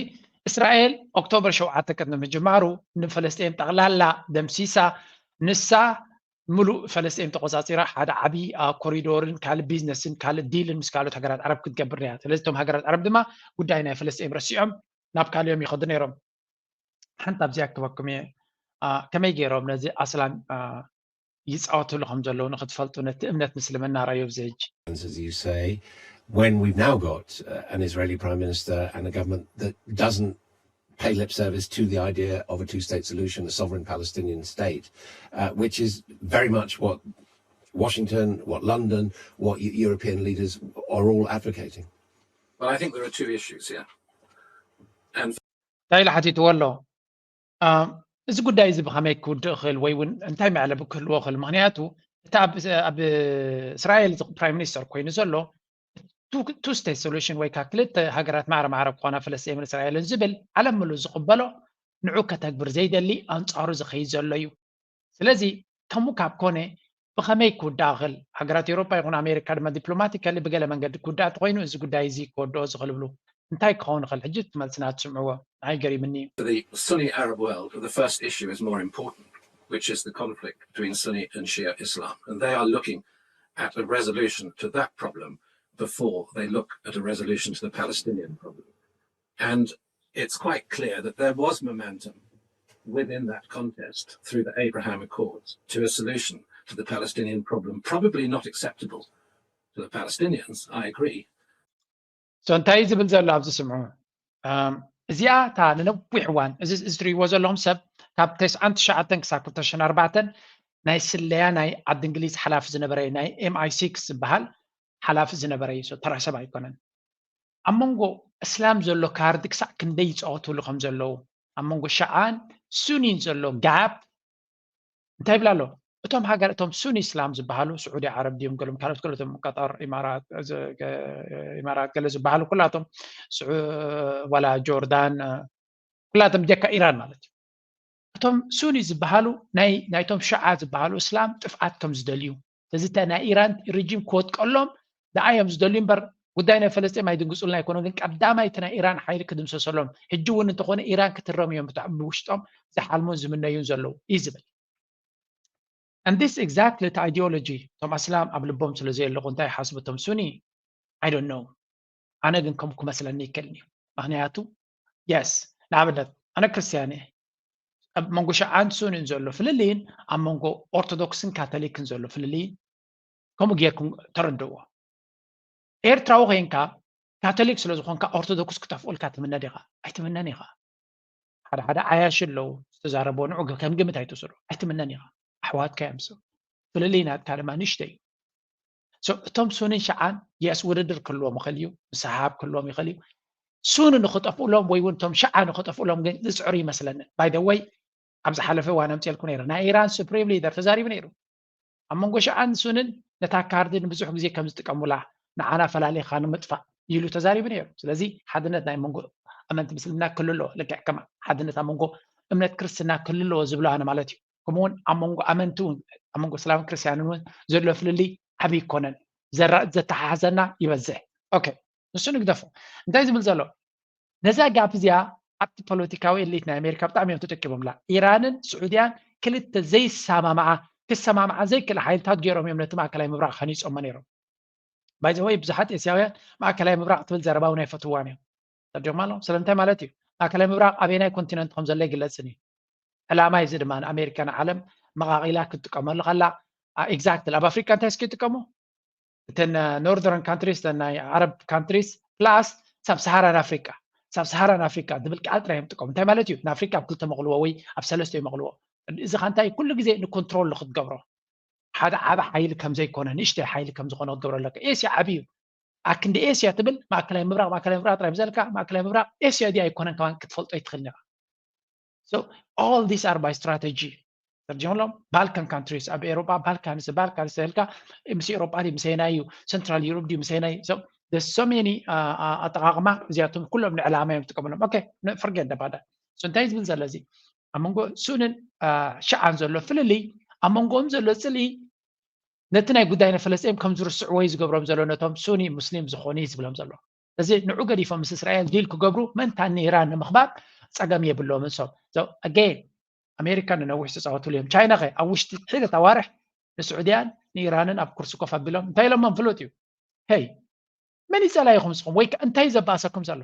እስራኤል ኦክቶበር ሸውዓተ ቅድሚ ምጅማሩ ንፈለስጤም ጠቕላላ ደምሲሳ ንሳ ምሉእ ፈለስጤም ተቆፃፂራ ሓደ ዓብዪ ኮሪዶርን ካልእ ቢዝነስን ካልእ ዲልን ምስ ካልኦት ሃገራት ዓረብ ክትገብር እያ። ስለዚ እቶም ሃገራት ዓረብ ድማ ጉዳይ ናይ ፈለስጤም ረሲዖም ናብ ካልኦም ይኸዱ ነይሮም። ሓንቲ ኣብዚኣ ክበኩም እየ ከመይ ገይሮም ነዚ ኣስላም ይፃወትሉ ከም ዘለዉ ንክትፈልጡ ነቲ እምነት ምስልምና ራዮ ብዚ ሕጂ As you say, when we've now got uh, an Israeli prime minister and a government that doesn't pay lip service to the idea of a two-state solution, a sovereign Palestinian state, uh, which is very much what Washington, what London, what European leaders are all advocating. Well, I think there are two issues here. እንታይ ኢሉ ሓቲትዎ ኣሎ? እዚ ጉዳይ እዚ ብኸመይ ክውድእ ይኽእል ወይ እውን እንታይ መዕለቢ ክህልዎ ይኽእል? ምኽንያቱ እቲ ኣብ እስራኤል ፕራይም ሚኒስተር ኮይኑ ዘሎ ቱ ስቴት ሶሉሽን ወይ ከዓ ክልተ ሃገራት ማዕረ ማዕረ ክኾና ፍለስጤምን እስራኤልን ዝብል ዓለም ምሉእ ዝቕበሎ ንዑ ከተግብር ዘይደሊ ኣንፃሩ ዝኸይድ ዘሎ እዩ። ስለዚ ከምኡ ካብ ኮነ ብኸመይ ክውዳእ ይኽእል? ሃገራት ኤውሮጳ ይኹን ኣሜሪካ ድማ ዲፕሎማቲካሊ ብገለ መንገዲ ክውዳእ እንተኾይኑ እዚ ጉዳይ እዚ ክወድኦ ዝኽእል ይብሉ። እንታይ ክኸውን ይኽእል? ሕጂ እቲ መልስና ትስምዕዎ ንዓይ ገሪምኒ እዩ። For the Sunni Arab world, the first issue is more important, which is the conflict between Sunni and Shia Islam. And they are looking at a resolution to that problem before they look at a resolution to the Palestinian problem. And it's quite clear that there was momentum within that contest through the Abraham Accords to a solution to the Palestinian problem, probably not acceptable to the Palestinians, I agree. So እንታይ እዩ ዝብል ዘሎ ኣብዚ ስምዑ። እዚኣ እታ ንነዊሕ እዋን እዚ እዚ ትርእይዎ ዘለኹም ሰብ ካብ ተስዓን ትሽዓተን ክሳብ ክልተ ሽሕን ኣርባዕተን ናይ ስለያ ናይ ዓዲ እንግሊዝ ሓላፊ ዝነበረ ናይ ኤም ኣይ ሲክስ ዝበሃል ሓላፊ ዝነበረ እዩ። So ተራ ሰብ ኣይኮነን። ኣብ መንጎ እስላም ዘሎ ካርድ ክሳዕ ክንደይ ይፃወትሉ ከም ዘለዉ ኣብ መንጎ ሸዓን ሱኒን ዘሎ ጋፕ እንታይ ይብላ ኣሎ? እቶም ሃገር እቶም ሱኒ እስላም ዝበሃሉ ስዑዲ ዓረብ ድዮም ገሎም ካልኦት ገለቶም ቀጠር ኢማራት ገለ ዝበሃሉ ኩላቶም ዋላ ጆርዳን ኩላቶም ጀካ ኢራን ማለት እዩ። እቶም ሱኒ ዝበሃሉ ናይቶም ሽዓ ዝበሃሉ እስላም ጥፍኣት ከም ዝደልዩ እዚ ናይ ኢራን ሪጂም ክወጥቀሎም ደኣ እዮም ዝደልዩ እምበር ጉዳይ ናይ ፈለስጢን ኣይድንግፁልና ኣይኮነ ግን ቀዳማይ እቲ ናይ ኢራን ሓይሊ ክድምሰሰሎም ሕጂ እውን እንተኾነ ኢራን ክትረም እዮም ብውሽጦም ዝሓልሙን ዝምነዩን ዘለዉ እዩ ዝብል። And this exactly እቲ ideology እቶም ኣስላም ኣብ ልቦም ስለ ዘየለኹ እንታይ ይሓስቡ እቶም ሱኒ I don't know። ኣነ ግን ከምኡ ክመስለኒ ይክእልኒ ምክንያቱ yes ንኣብነት ኣነ ክርስትያን እየ ኣብ መንጎ ሸዓን ሱንን ዘሎ ፍልልይን ኣብ መንጎ ኦርቶዶክስን ካቶሊክን ዘሎ ፍልልይን ከምኡ ጌርኩም ተረድእዎ። ኤርትራዊ ኮይንካ ካቶሊክ ስለ ዝኾንካ ኦርቶዶክስ ክጠፍኡልካ ትምነ ዲኻ? ኣይትምነን ኢኻ። ሓደ ሓደ ዓያሽ ኣለዉ ዝተዛረብዎ ንዑ ከም ግምት ኣይትውሰዶ ኣይትምነን ኢኻ። ኣሕዋትካ እዮም ሰብ ፍልልይ ናትካ ድማ ንሽተ እዩ። እቶም ሱንን ሸዓን የስ ውድድር ክህልዎም ይኽእል እዩ፣ ምስሓብ ክህልዎም ይኽእል እዩ። ሱኒ ንኽጠፍኡሎም ወይ እውን እቶም ሸዓ ንኽጠፍኡሎም ግን ዝፅዕሩ ይመስለኒ። ባይ ዘ ወይ ኣብ ዝሓለፈ እዋን ኣምፅኤልኩ ነይረ ናይ ኢራን ሱፕሪም ሊደር ተዛሪቡ ነይሩ። ኣብ መንጎ ሸዓን ሱንን ነታ ካርዲ ንብዙሕ ግዜ ከም ዝጥቀሙላ ንዓና ፈላሊኻ ንምጥፋእ ኢሉ ተዛሪቡ ነይሩ። ስለዚ ሓድነት ናይ መንጎ ኣመንቲ ምስልምና ክልሎ ልክዕ ከማ ሓድነት ኣብ መንጎ እምነት ክርስትና ክልሎ ዝብሎ ኣነ ማለት እዩ። ከምኡውን ኣብ መንጎ ኣመንቲ እውን ኣብ መንጎ እስላምን ክርስትያንን እውን ዘሎ ፍልልይ ዓብዪ ይኮነን። ዘተሓሓዘና ይበዝሕ። ኦኬ ንሱ ንግደፎ። እንታይ ዝብል ዘሎ ነዛ ጋፕ እዚኣ ኣብቲ ፖለቲካዊ ኤሊት ናይ ኣሜሪካ ብጣዕሚ እዮም ተጠቂሞምላ። ኢራንን ስዑድያን ክልተ ዘይሰማማዓ ክሰማማዓ ዘይክእል ሓይልታት ገይሮም እዮም ነቲ ማእከላይ ምብራቕ ሃኒፆሞ ነይሮም። ባይ ዘ ወይ ብዙሓት ኤስያውያን ማእከላይ ምብራቕ ትብል ዘረባ እውን ኣይፈትዋን እዮም። ተርጆማ ኣለዎም ስለምንታይ ማለት እዩ ማእከላይ ምብራቕ ኣበየናይ ኮንቲነንት ከም ዘሎ ይግለፅን እዩ። ዕላማ እዚ ድማ ንኣሜሪካ ንዓለም መቓቒላ ክትጥቀመሉ ከላ ኤግዛክትሊ ኣብ ኣፍሪካ እንታይ እስኪ ይጥቀሙ እተን ኖርዘርን ካንትሪስ ናይ ዓረብ ካንትሪስ ፕላስ ሳብ ሰሃራን ኣፍሪካ ሳብ ሰሃራን ኣፍሪካ ዝብል ቃል ጥራይ እዮም ጥቀሙ እንታይ ማለት እዩ ንኣፍሪካ ኣብ ክልተ መቕልዎ ወይ ኣብ ሰለስተ መቕልዎ እዚ ከንታይ ኩሉ ግዜ ንኮንትሮል ክትገብሮ ሓደ ዓቢ ሓይሊ ከም ዘይኮነ ንእሽተይ ሓይሊ ከም ዝኾነ ክትገብሮ ኣለካ ኤስያ ዓቢ እዩ ኣክንዲ ኤስያ ትብል ማእከላይ ምብራቅ ማእከላይ ምብራቅ ጥራይ ብዘልካ ማእከላይ ምብራቅ ኤስያ ድያ ኣይኮነን ከማን ክትፈልጦ ይትኽእል ኒኻ all these are by strategy ተርጅምሎም ባልካን ካንትሪስ ኣብ ኤሮጳ ባልካንስ ባልካንስ ተልካ ምስ ኤሮጳ ድዩ ምሰይና እዩ ሰንትራል ዩሮፕ ድዩ ምሰይና እዩ so many ኣጠቃቅማ እዚኣቶም ኩሎም ንዕላማ እዮም ዝጥቀምሎም okay forget about that so እንታይ ዝብል ዘሎ እዚ ኣብ መንጎ ሱንን ሸዓን ዘሎ ፍልልይ ኣብ መንጎኦም ዘሎ ፅልኢ ነቲ ናይ ጉዳይ ናይ ፈለስጢን ከም ዝርስዕዎ እዩ ዝገብሮም ዘሎ ነቶም ሱኒ ሙስሊም ዝኾኑ እዩ ዝብሎም ዘሎ እዚ ንዑ ገዲፎም ምስ እስራኤል ዲል ክገብሩ ምእንታን ንኢራን ንምኽባር ፀገም የብሎም ንሶም ኣጌን ኣሜሪካ ንነዊሕ ዝተፃወትሉ እዮም ቻይና ኸ ኣብ ውሽጢ ሕደት ኣዋርሕ ንስዑድያን ንኢራንን ኣብ ኩርሲ ኮፍ ኣቢሎም እንታይ ኢሎሞም ፍሉጥ እዩ ሄይ መን ይፀላይኹም ንስኹም ወይ እንታይ ዘባእሰኩም ዘሎ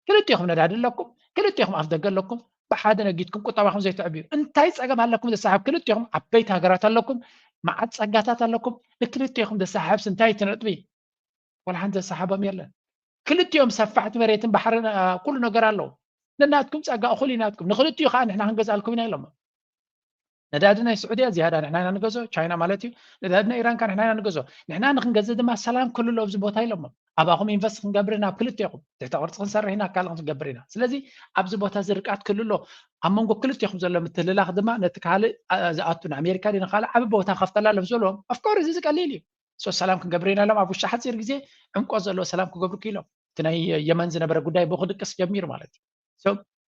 ክልቲኹም ነዳዲ ኣለኩም ክልቲኹም ኣፍ ደገ ኣለኩም ብሓደ ነጊድኩም ቁጠባኹም ዘይትዕብዩ እንታይ ፀገም ኣለኩም ዘሰሓብ ክልቲኹም ዓበይቲ ሃገራት ኣለኩም መዓት ፀጋታት ኣለኩም ንክልቲኹም ዘሰሓብስ እንታይ እቲ ነጥቢ ወላ ሓንቲ ዘሰሓቦም የለን ክልቲኦም ሰፋሕቲ መሬትን ባሕርን ኩሉ ነገር ኣለዉ ነናትኩም ፀጋ እኹል ኢናትኩም ንክልቲኡ ከዓ ንሕና ክንገዝኣልኩም ኢና ኢሎም ነዳዲ ናይ ስዑድያ ዝያዳ ንሕና ኢና ንገዞ ቻይና ማለት እዩ ነዳዲ ናይ ኢራን ከዓ ንሕና ኢና ንገዞ ንሕና ንክንገዝእ ድማ ሰላም ክልሎ ኣብዚ ቦታ ኢሎሞ ኣባኹም ኢንቨስት ክንገብር ኢና ኣብ ክልቴኹም ትሕተ ቅርፂ ክንሰርሕ ኢና ካልእ ክንገብር ኢና ስለዚ ኣብዚ ቦታ እዚ ርቃት ክልሎ ኣብ መንጎ ክልቴኹም ዘሎ ምትልላኽ ድማ ነቲ ካልእ ዝኣቱ ንኣሜሪካ ዲ ንካልእ ዓቢ ቦታ ከፍተላ ኣለፍ ዝበልዎም ኣፍኮር እዚ ዝቀሊል እዩ ሶ ሰላም ክንገብር ኢና ኢሎም ኣብ ውሽጢ ሓፂር ግዜ ዕምቆ ዘለዎ ሰላም ክገብሩ ክኢሎም እቲ ናይ የመን ዝነበረ ጉዳይ ብኡ ክድቅስ ጀሚሩ ማለት እዩ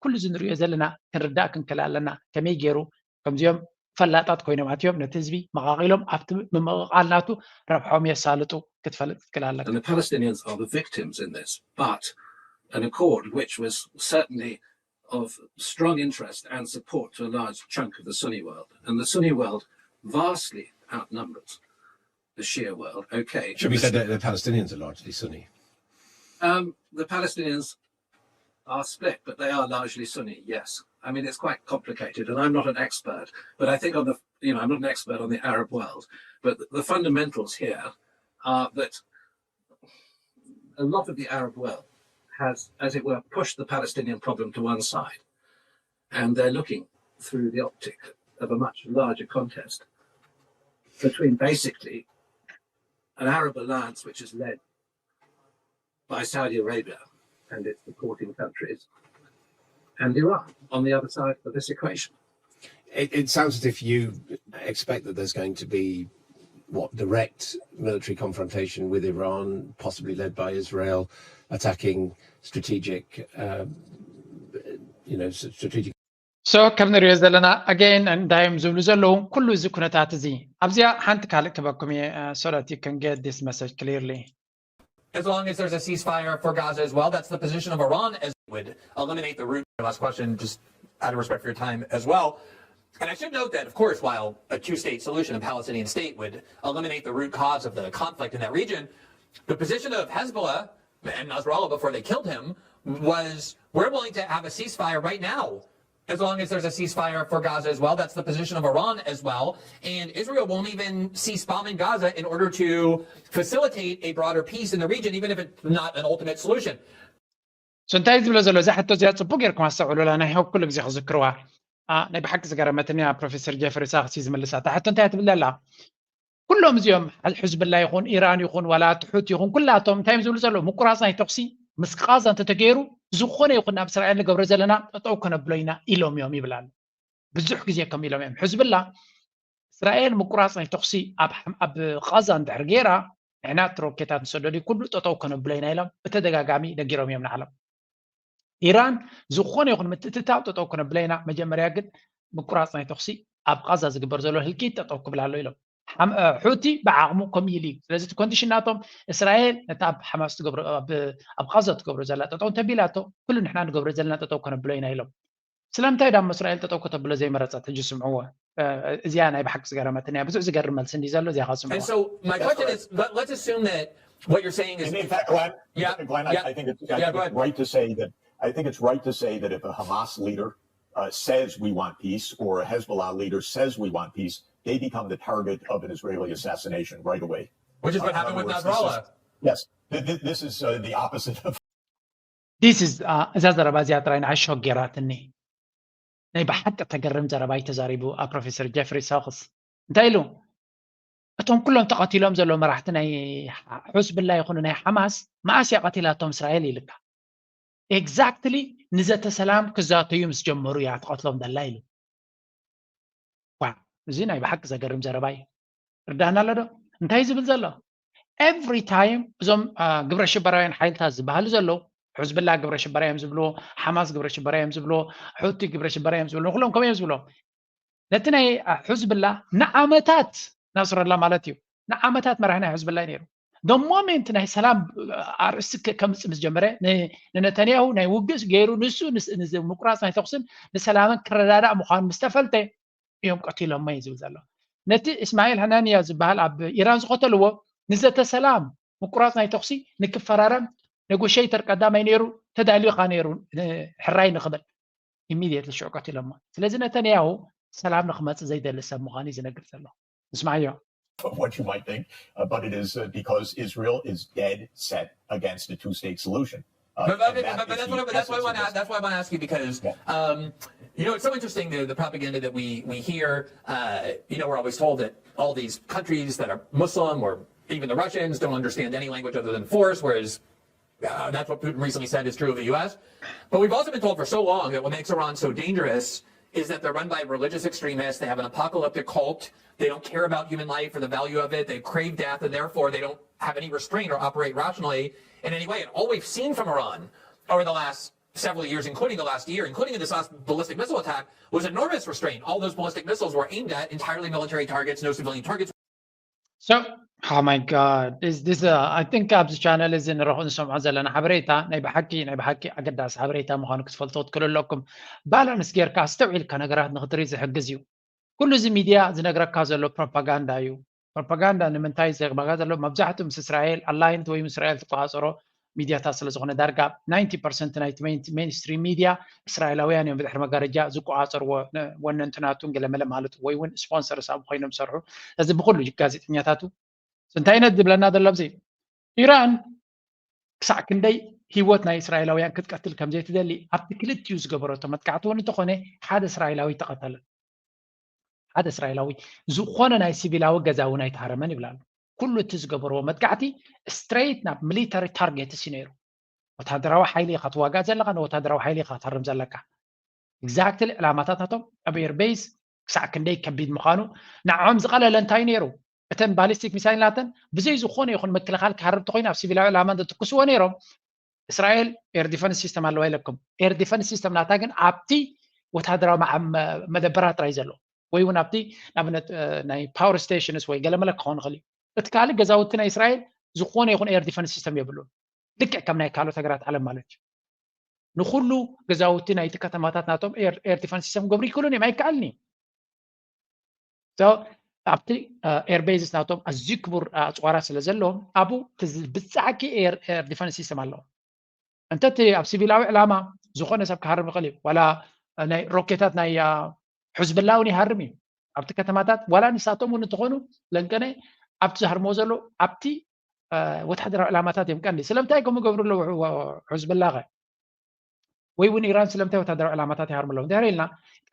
ኩሉ እዚ ንሪኦ ዘለና ክንርዳእ ክንክእል ኣለና ከመይ ገይሩ ከምዚኦም ፈላጣት ኮይኖም ኣትዮም ነቲ ህዝቢ መቓቒሎም ኣብቲ ምምቕቓል ናቱ ረብሖም የሳልጡ ክትፈልጥ ክትክእል ኣለካ። And the Palestinians are the victims in this, but an accord which was certainly of strong interest and support to a large chunk of the Sunni world, and the Sunni world vastly outnumbers the Shia world. Okay. Should we say that the Palestinians are largely Sunni? Um, the Palestinians are split, but they are largely Sunni, yes. I mean, it's quite complicated, and I'm not an expert, but I think on the, you know, I'm not an expert on the Arab world, but the fundamentals here are that a lot of the Arab world has, as it were, pushed the Palestinian problem to one side, and they're looking through the optic of a much larger contest between basically an Arab alliance which is led by Saudi Arabia and its supporting countries, and Iran on the other side of this equation. It, it sounds as if you expect that there's going to be what, direct military confrontation with Iran, possibly led by Israel, attacking strategic, uh, you know, strategic. So ከም ንሪኦ ዘለና ኣገን እንዳዮም ዝብሉ ዘለዉ ኩሉ እዚ ኩነታት እዚ ኣብዚኣ ሓንቲ ካልእ ክበኩም እየ so that you can get this message clearly. As long as there's a ceasefire for Gaza as well, that's the position of Iran as would eliminate the root. Last question, just out of respect for your time as well. And I should note that, of course, while a two state solution, a Palestinian state, would eliminate the root cause of the conflict in that region, the position of Hezbollah and Nasrallah before they killed him was, "We're willing to have a ceasefire right now as long as there's a ceasefire for Gaza as well." That's the position of Iran as well. And Israel won't even cease bombing Gaza in order to facilitate a broader peace in the region, even if it's not an ultimate solution. So እንታይ ዝብሎ ዘሎ እዛ ሕቶ እዚኣ ፅቡቅ ጌርኩም ኣስተውዕሉላ ናይ ሆብ ኩሉ ግዜ ክዝክርዋ። ናይ ብሓቂ ዝገረመትኒ ፕሮፌሰር ጀፍሪ ሳክሲ ዝምልሳ እታ ሕቶ እንታይ ትብል ኣላ? ኩሎም እዚኦም ሕዝብላ ይኹን ኢራን ይኹን ዋላ ትሑት ይኹን ኩላቶም እንታይ ዝብሉ ዘለዉ ምቁራፅ ናይ ተኩሲ ምስ ቃዛ እንተተገይሩ ዝኾነ ይኹን ናብ እስራኤል ንገብሮ ዘለና ጠጠው ከነብሎ ኢና ኢሎም እዮም ይብል ኣሎ። ብዙሕ ግዜ ከም ኢሎም እዮም ሕዝብላ እስራኤል ምቁራፅ ናይ ተኩሲ ኣብ ቃዛ እንድሕር ገይራ ንሕና እቲ ሮኬታት ንሰደዱ ኩሉ ጠጠው ከነብሎ ኢና ኢሎም ብተደጋጋሚ ነጊሮም እዮም ንዓለም። ኢራን ዝኾነ ይኹን ምትእትታው ጠጠው ከነብሎ ኢና፣ መጀመርያ ግን ምቁራፅ ናይ ተኩሲ ኣብ ቃዛ ዝግበር ዘሎ ህልቂት ጠጠው ክብል ኣሎ ኢሎም። ሑቲ ብዓቕሙ ከምኡ ኢሉ እዩ። ስለዚ እቲ ኮንዲሽን ናቶም እስራኤል ነቲ ኣብ ሓማስ ትገብሮ ኣብ ቃዛ ትገብሮ ዘላ ጠጠው እንተቢላቶ ኩሉ ንሕና ንገብሮ ዘለና ጠጠው ከነብሎ ኢና ኢሎም። ስለምንታይ ዳሞ እስራኤል ጠጠው ከተብሎ ዘይመረፀት? ሕጂ ስምዕዎ። እዚኣ ናይ ብሓቂ ዝገረመትኒ እያ። ብዙሕ ዝገርም መልሲ እንዲ ዘሎ እዚኣ ከስምዕዎ። So my question is, let, let's assume that what you're saying is And in fact, Glenn, Yeah, Glenn, I, yeah. I think it's, Yeah, I think go it's ahead. Right to say that I think it's right to say that if a Hamas leader uh, says we want peace or a Hezbollah leader says we want peace, they become the target of an Israeli assassination right away. Which is what Uh, in happened other with words, this is- Nasrallah. Yes, th- th- this is uh, the opposite of This is እዛ ዘረባ እዚኣ ጥራይ ንዓይ ሾክ ገይራትኒ። ናይ ብሓቂ ተገርም ዘረባ እዩ ተዛሪቡ ኣብ ፕሮፌሰር ጀፍሪ ሳክስ እንታይ ኢሉ? እቶም ኩሎም ተቐቲሎም ዘለዉ መራሕቲ ናይ ሕዝብላ ይኹኑ ናይ ሓማስ መኣስ እያ ቀቲላቶም እስራኤል ኢልካ። ኤግዛክትሊ ንዘተ ሰላም ክዛተዩ ምስ ጀመሩ እያ ትቐትሎም ዘላ ኢሉ። ዋ፣ እዚ ናይ ብሓቂ ዘገርም ዘረባ እዩ። ርዳና ኣሎ ዶ እንታይ ዝብል ዘሎ? ኤቭሪ ታይም እዞም ግብረ ሽበራውያን ሓይልታት ዝበሃሉ ዘለዉ ሕዝብላ ግብረ ሽበራ እዮም ዝብልዎ፣ ሓማስ ግብረ ሽበራ እዮም ዝብልዎ፣ ሑቲ ግብረ ሽበራ እዮም ዝብልዎ፣ ንኩሎም ከምኡ እዮም ዝብልዎም። ነቲ ናይ ሕዝብላ ንዓመታት ናስረላ ማለት እዩ ንዓመታት መራሒ ናይ ሕዝብላ ነይሩ። ሞሜንት ናይ ሰላም ኣርእስቲ ከምፅእ ምስ ጀመረ ንነተንያሁ ናይ ውግእ ገይሩ ንሱ ምቁራፅ ናይ ተኩስን ንሰላምን ክረዳዳእ ምዃኑ ምስ ተፈልጠ እዮም ቀቲሎሞ እዩ ዝብል ዘሎ። ነቲ እስማኤል ሃናንያ ዝበሃል ኣብ ኢራን ዝቐተልዎ ንዘተ ሰላም ምቁራፅ ናይ ተኩሲ ንክፈራረም ኔጎሽተር ቀዳማይ ነይሩ ተዳልዩ ካ ነይሩ ሕራይ ንክብል ኢሚድየትሊ ሽዑ ቀቲሎሞ። ስለዚ ነተንያሁ ሰላም ንክመፅእ ዘይደሊ ሰብ ምዃኑ እዩ ዝነግር ዘሎ። ንስማዓዮ። What you might think, uh, but it is uh, because Israel is dead set against a two-state solution. Uh, But, and okay, that but, but is that's, the what, that's what I essence want of to this. That's what I want to ask you because Yeah. um, you know it's so interesting the, the propaganda that we we hear. Uh, you know, we're always told that all these countries that are Muslim or even the Russians don't understand any language other than force, whereas uh, that's what Putin recently said is true of the U S. But we've also been told for so long that what makes Iran so dangerous is that they're run by religious extremists. They have an apocalyptic cult. They don't care about human life or the value of it. They crave death, and therefore they don't have any restraint or operate rationally in any way. And all we've seen from Iran over the last several years, including the last year, including in this last ballistic missile attack, was enormous restraint. All those ballistic missiles were aimed at entirely military targets, no civilian targets. So, oh my God, is this uh, I think ኣብዚ ቻነል እዚ ንረኽቡ ንሰምዖ ዘለና ሓበሬታ ናይ ብሓቂ ናይ ብሓቂ ኣገዳሲ ሓበሬታ ምዃኑ ክትፈልጦ ትክእሉ ኣለኩም። ባላንስ ጌርካ ኣስተውዒልካ ነገራት ንክትርኢ ዝሕግዝ እዩ። ኩሉ እዚ ሚድያ ዝነግረካ ዘሎ ፕሮፓጋንዳ እዩ። ፕሮፓጋንዳ ንምንታይ ዘግባጋ ዘሎ መብዛሕትኡ ምስ እስራኤል ኣላይንት ወይ ምስ እስራኤል ትቆፃፀሮ ሚድያታት ስለ ዝኾነ ዳርጋ ናይንቲ ፐርሰንት ናይቲ ሜንስትሪም ሚድያ እስራኤላውያን እዮም ብድሕሪ መጋረጃ ዝቆፃፀርዎ ወነንትናቱን ገለመለ ማለት ወይ እውን ስፖንሰርስ ኣብ ኮይኖም ዝሰርሑ እዚ ብኩሉ ጋዜጠኛታቱ እንታይ ነት ዝብለና ዘሎ ኣብዚ ኢራን ክሳዕ ክንደይ ህይወት ናይ እስራኤላውያን ክትቀትል ከም ዘይትደሊ ኣብቲ ክልቲኡ ዝገበረቶ መጥቃዕቲ እውን እንተኾነ ሓደ እስራኤላዊ ተቐተለ ሓደ እስራኤላዊ ዝኾነ ናይ ሲቪላዊ ገዛ እውን ኣይተሃረመን ይብላሉ ኩሉ እቲ ዝገበርዎ መጥቃዕቲ ስትሬት ናብ ሚሊታሪ ታርጌትስ እዩ ነይሩ ወታደራዊ ሓይሊ ኢኻ ትዋጋእ ዘለካ ንወታደራዊ ሓይሊ ኢኻ ትሃርም ዘለካ ኤግዛክትሊ ዕላማታት ናቶም ኣብ ኤርቤይስ ክሳዕ ክንደይ ከቢድ ምዃኑ ንዕኦም ዝቐለለ እንታይ ነይሩ? እተን ባሊስቲክ ሚሳይል ናተን ብዘይ ዝኾነ ይኹን ምክልኻል ክሃርብ ተኮይኑ ኣብ ሲቪላዊ ዕላማ እንተትኩስዎ ነይሮም እስራኤል ኤር ዲፈንስ ሲስተም ኣለዋ ኢለኩም። ኤር ዲፈንስ ሲስተም ናታ ግን ኣብቲ ወታደራዊ መደበራት ጥራይ ዘሎ ወይ እውን ኣብቲ ንኣብነት ናይ ፓወር ስቴሽንስ ወይ ገለመለ ክኸውን ይኽእል እዩ። እቲ ካልእ ገዛውቲ ናይ እስራኤል ዝኾነ ይኹን ኤር ዲፈንስ ሲስተም የብሉን። ልክዕ ከም ናይ ካልኦት ሃገራት ዓለም ማለት እዩ። ንኩሉ ገዛውቲ ናይቲ ከተማታት ናቶም ኤር ዲፈንስ ሲስተም ክገብሩ ይክእሉን እዮም፣ ኣይከኣልን እዩ። ኣብቲ ኤር ቤዝስ ናቶም ኣዝዩ ክቡር ኣፅዋራት ስለ ዘለዎም ኣብኡ ብፃዕቂ ኤር ዲፈንስ ሲስተም ኣለዎም። እንተ እቲ ኣብ ሲቪላዊ ዕላማ ዝኾነ ሰብ ክሃርም ይኽእል እዩ። ዋላ ናይ ሮኬታት ናይ ሕዝብላ እውን ይሃርም እዩ ኣብቲ ከተማታት። ዋላ ንሳቶም እውን እንተኾኑ ለንቀነ ኣብቲ ዝሃርምዎ ዘሎ ኣብቲ ወታደራዊ ዕላማታት እዮም ቀንዲ። ስለምንታይ ከምኡ ገብሩ ኣለዉ ሕዝብላ ኸ? ወይ እውን ኢራን ስለምንታይ ወታደራዊ ዕላማታት ይሃርሙ ኣለዉ? እንድሕር ኢልና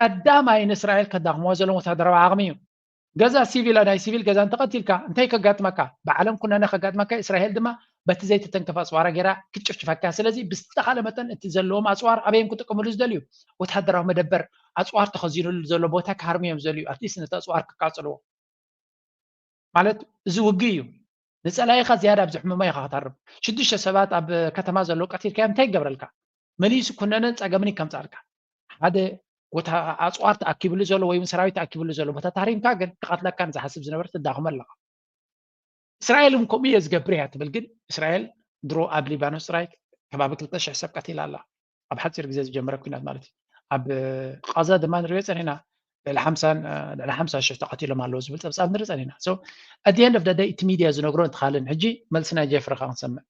ቀዳማይ ንእስራኤል ከዳኽምዎ ዘለዎም ወታደራዊ ዓቕሚ እዩ። ገዛ ሲቪል ናይ ሲቪል ገዛ እንተቐቲልካ እንታይ ከጋጥመካ? ብዓለም ኩነነ ከጋጥመካ። እስራኤል ድማ በቲ ዘይተተንከፈ ኣፅዋራ ገይራ ክትጭፍጭፈካ። ስለዚ ብዝተኻለ መጠን እቲ ዘለዎም ኣፅዋር ኣበዮም ክጥቀምሉ ዝደልዩ? ወታደራዊ መደበር ኣፅዋር ተኸዚኑሉ ዘሎ ቦታ ክሃርሙ እዮም ዝደልዩ። ኣትሊስት ነቲ ኣፅዋር ክቃፅልዎ ማለት እዚ ውግእ እዩ። ንፀላኢኻ ዝያዳ ኣብ ዘሕምሞ ኢኻ ክትሃርም። ሽዱሽተ ሰባት ኣብ ከተማ ዘለዉ ቀቲልካዮም እንታይ ይገብረልካ? መሊሱ ኩነነን ፀገምን እዩ ከምፃልካ። ሓደ ቦታ ኣፅዋር ተኣኪብሉ ዘሎ ወይ እውን ሰራዊት ተኣኪብሉ ዘሎ ቦታ ተሃሪምካ ግን ክቐትለካ ንዝሓስብ ዝነበረ ትዳኽሞ ኣለኻ። እስራኤል እውን ከምኡ እየ ዝገብር እያ ትብል፣ ግን እስራኤል ድሮ ኣብ ሊባኖስ ጥራይ ከባቢ ክልተ ሽሕ ሰብ ቀቲላ ኣላ። ኣብ ሓፂር ግዜ ዝጀመረ ኩናት ማለት እዩ። ኣብ ቃዛ ድማ ንሪኦ ፀኒና ልዕሊ ሓምሳ ልዕሊ ሓምሳ ሽሕ ተቐቲሎም ኣለዉ ዝብል ፀብፃብ ንርኢ ፀኒና። So at the end of the day እቲ ሚድያ ዝነግሮ እንትኻልን ሕጂ መልሲ ናይ ጀፍሪ ካ ክንሰምዕ።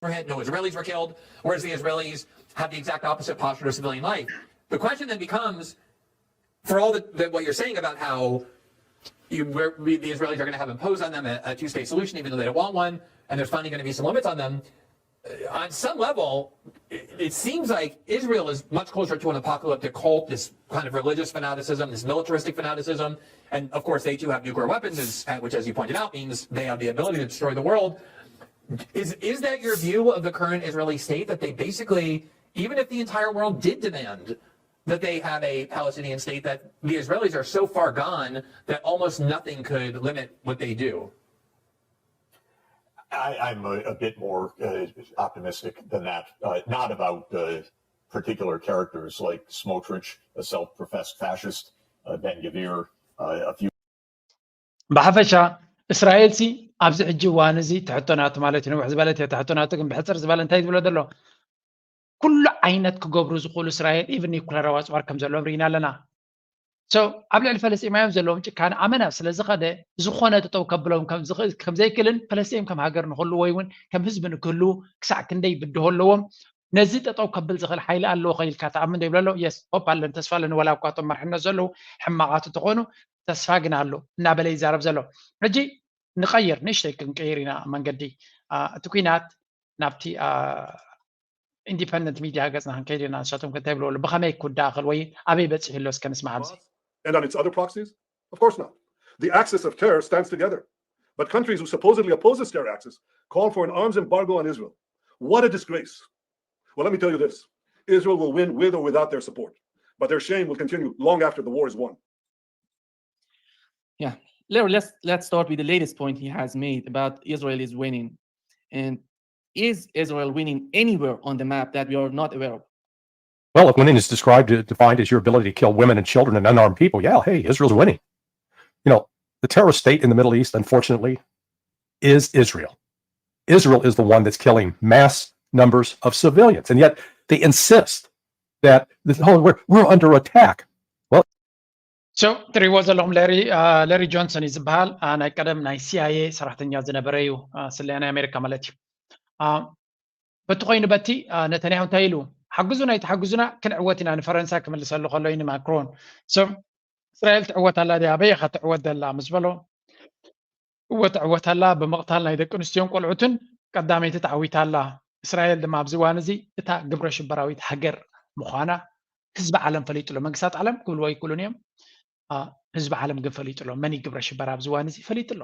Overhead, no Israelis were killed, whereas the Israelis have the exact opposite posture of civilian life. The question then becomes, for all that, that what you're saying about how you, where we, the Israelis are going to have imposed on them a, a two-state solution, even though they don't want one, and there's finally going to be some limits on them, uh, on some level, it, it seems like Israel is much closer to an apocalyptic cult, this kind of religious fanaticism, this militaristic fanaticism, and of course they too have nuclear weapons, as, which, as you pointed out, means they have the ability to destroy the world. Is is that your view of the current Israeli state, that they basically, even if the entire world did demand that they have a Palestinian state, that the Israelis are so far gone that almost nothing could limit what they do? I, I'm a, a bit more uh, optimistic than that. Uh, not about uh, particular characters like Smotrich, a self-professed fascist, uh, Ben Gvir, uh, a few ብሓፈሻ እስራኤል ሲ ኣብዚ ሕጂ እዋን እዚ ትሕቶ ናቱ ማለት እዩ። ንውሕ ዝበለት እያ ትሕቶ ናቱ፣ ግን ብሕፅር ዝበለ እንታይ ዝብሎ ዘሎ ኩሉ ዓይነት ክገብሩ ዝኽእሉ እስራኤል ኢቭን ኒኩለራዊ ኣፅዋር ከም ዘለዎም ርኢና ኣለና። So ኣብ ልዕሊ ፈለስጢማውያን ዘለዎም ጭካነ ኣመና ስለ ዝኸደ ዝኾነ ጠጠው ከብሎም ከም ዝኽእል ከም ዘይክእልን ፈለስጢም ከም ሃገር ንክህሉ ወይ እውን ከም ህዝቢ ንክህሉ ክሳዕ ክንደይ ብድሆ ኣለዎም። ነዚ ጠጠው ከብል ዝኽእል ሓይሊ ኣለዎ ከ ኢልካ ትኣምን ዶ ይብሎ ኣሎ። Yes hope ኣለኒ፣ ተስፋ ኣለኒ፣ ወላ እኳ እቶም መርሕነት ዘለዉ ሕማቓት እንተኾኑ ተስፋ ግን ኣሎ እናበለ ይዛረብ ዘሎ። ሕጂ ንቐይር፣ ንእሽተይ ክንቀይር ኢና መንገዲ። እቲ ኲናት ናብቲ ኢንዲፐንደንት ሚድያ ገፅና ክንከይድ ኢና። ንሳቶም ከ እንታይ ይብልዎ ኣለዉ? ብኸመይ ክውዳእ ይኽእል ወይ ኣበይ በፂሑ ኣሎ? እስከ ንስማዕ ኣብዚ። And on its other proxies? Of course not. The axis of terror stands together. But countries who supposedly oppose this terror axis call for an arms embargo on Israel. What a disgrace. Well, let me tell you this. Israel will win with or without their support. But their shame will continue long after the war is won. Yeah. Larry, let's let's start with the latest point he has made about Israel is winning. And is Israel winning anywhere on the map that we are not aware of? Well, if winning is described, uh, defined as your ability to kill women and children and unarmed people, yeah, hey, Israel's winning. You know, the terrorist state in the Middle East, unfortunately, is Israel. Israel is the one that's killing mass numbers of civilians. And yet they insist that, oh, we're, we're under attack. So ትሪእዎ ዘለኹም ሌሪ ሌሪ ጆንሰን እዩ ዝበሃል። ናይ ቀደም ናይ ሲኣይኤ ሰራሕተኛ ዝነበረ እዩ፣ ስለያ ናይ ኣሜሪካ ማለት እዩ። በቲ ኮይኑ በቲ ነተንያሁ እንታይ ኢሉ? ሓግዙና ኣይትሓግዙና ክንዕወት ኢና፣ ንፈረንሳ ክምልሰሉ ከሎ እዩ ንማክሮን። So እስራኤል ትዕወት ኣላ ድያ? ኣበይ ኢኻ ትዕወት ዘላ ምስ በሎ፣ እወ ትዕወት ኣላ፣ ብምቕታል ናይ ደቂ ኣንስትዮን ቆልዑትን ቀዳመይቲ ተዓዊታ ኣላ። እስራኤል ድማ ኣብዚ እዋን እዚ እታ ግብረ ሽበራዊት ሃገር ምዃና ህዝቢ ዓለም ፈሊጡ ኣሎ። መንግስታት ዓለም ክብልዎ ኣይክእሉን እዮም። ህዝቢ ዓለም ግን ፈሊጡ ኣሎ። መን እዩ ግብረ ሽበራ ኣብዚ እዋን እዚ ፈሊጡ ኣሎ።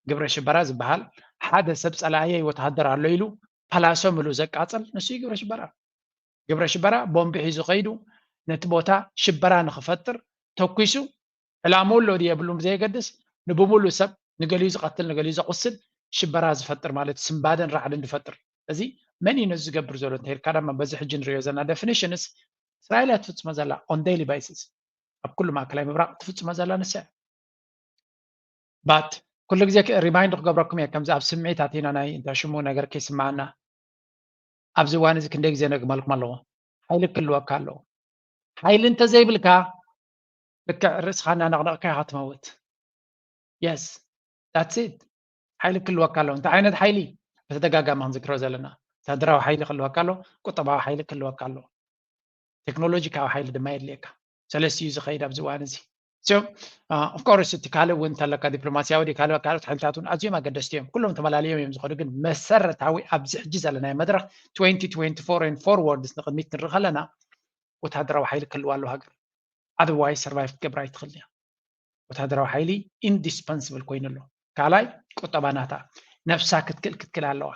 ግብረ ሽበራ ዝበሃል ሓደ ሰብ ጸላእየይ ወተሃደር ኣሎ ኢሉ ፓላሶም ኢሉ ዘቃጽል ንሱ እዩ ግብረ ሽበራ። ግብረ ሽበራ ቦምቢ ሒዙ ከይዱ ነቲ ቦታ ሽበራ ንኽፈጥር ተኩሱ ዕላምኡ ኣሎ ድዩ የብሉን ብዘየገድስ፣ ንብሙሉእ ሰብ ንገሊኡ ዝቐትል ንገሊኡ ዘቑስል ሽበራ ዝፈጥር፣ ማለት ስምባደን ራዕድን ዝፈጥር። እዚ መን እዩ ነዚ ዝገብር ዘሎ እንተኢልካ ድማ፣ በዚ ሕጂ ንሪኦ ዘለና definitions እስራኤል እያ ትፍፅሞ ዘላ on daily basis። ኣብ ኩሉ ማእከላይ ምብራቕ ትፍፅሞ ዘላ ንሳ እያ። But ኩሉ ግዜ ሪማይንድ ክገብረኩም እየ፣ ከምዚ ኣብ ስምዒት ኣቲና ናይ እንተ ሽሙ ነገር ከይስማዓና ኣብዚ እዋን እዚ ክንደይ ግዜ ነግመልኩም ኣለዎ። ሓይሊ ክህልወካ ኣለዎ። ሓይሊ እንተዘይብልካ ልክዕ ርእስኻ እናነቕነቕካ ኢኻ ትመውት። Yes, that's it። ሓይሊ ክህልወካ ኣለዎ። እንታይ ዓይነት ሓይሊ? ብተደጋጋሚ ክንዝክሮ ዘለና፣ ወታደራዊ ሓይሊ ክህልወካ ኣለዎ፣ ቁጠባዊ ሓይሊ ክህልወካ ኣለዎ፣ ቴክኖሎጂካዊ ሓይሊ ድማ የድልየካ። ሰለስቲኡ ዝኸይድ ኣብዚ እዋን እዚ። So of course እቲ ካልእ እውን እንተለካ ዲፕሎማሲያዊ ካልእ ካልኦት ሓይልታት እውን ኣዝዮም ኣገደስቲ እዮም። ኩሎም ተመላለዮም እዮም ዝኸዱ፣ ግን መሰረታዊ ኣብዚ ሕጂ ዘለናዮ መድረኽ twenty twenty-four and forwards ንቕድሚት ክንርኢ ከለና ወታደራዊ ሓይሊ ክህልዋ ኣለዎ ሃገር። Otherwise survive ክትገብር ኣይትኽእል እያ። ወታደራዊ ሓይሊ ኢንዲስፐንስብል ኮይኑ ኣሎ። ካልኣይ ቁጠባ ናታ ነብሳ ክትክእል ክትክእል ኣለዋ።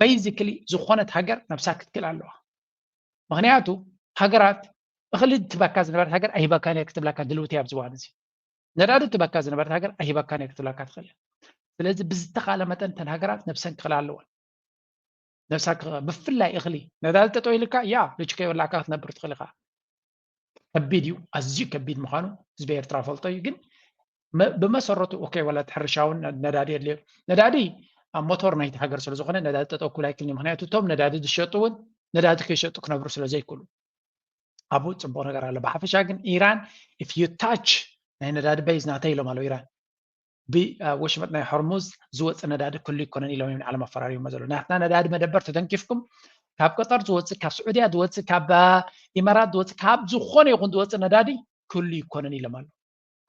Basically ዝኾነት ሃገር ነብሳ ክትክእል ኣለዋ። ምክንያቱ ሃገራት እኽሊ ትበካ ዝነበረት ሃገር ኣይሂበካን እየ ክትብላካ ድልውቲ እያ ኣብዚ እዋን እዚ። ነዳዲ ትበካ ዝነበረት ሃገር ኣይሂበካን እየ ክትብላካ ትኽእል እያ። ስለዚ ብዝተኻለ መጠን እተን ሃገራት ነብሰን ክኽላ ኣለወን። ነብሳ ክኸ- ብፍላይ እኽሊ ነዳዲ ጠጠው ኢልካ ያ ልጅ ከይበላዕካ ክትነብር ትኽእል ኢኻ። ከቢድ እዩ፣ ኣዝዩ ከቢድ ምዃኑ ህዝቢ ኤርትራ ፈልጦ እዩ። ግን መ- ብመሰረቱ ኦኬ ወላ እቲ ሕርሻ እውን ነዳዲ የድልዮ። ነዳዲ ኣብ ሞቶር ናይቲ ሃገር ስለ ዝኾነ ነዳዲ ጠጠው ክብል ኣይክልን እዩ። ምክንያቱ እቶም ነዳዲ ዝሸጡ እውን ነዳዲ ከይሸጡ ክነብሩ ስለ ዘይክእሉ ኣብኡ ፅቡቅ ነገር ኣሎ። ብሓፈሻ ግን ኢራን if you touch ናይ ነዳዲ ቤዝ ናተይ ኢሎም ኣለዉ። ኢራን ብወሽመጥ ናይ ሆርሙዝ ዝወፅእ ነዳዲ ክሉ ይኮነን ኢሎም እዮም ንዓለም ኣፈራሪሞ ዘሎ። ናትና ነዳዲ መደበር ተተንኪፍኩም ካብ ቀጠር ዝወፅእ፣ ካብ ስዑድያ ዝወፅእ፣ ካብ ኢማራት ዝወፅእ፣ ካብ ዝኾነ ይኹን ዝወፅእ ነዳዲ ክሉ ይኮነን ኢሎም ኣለዉ።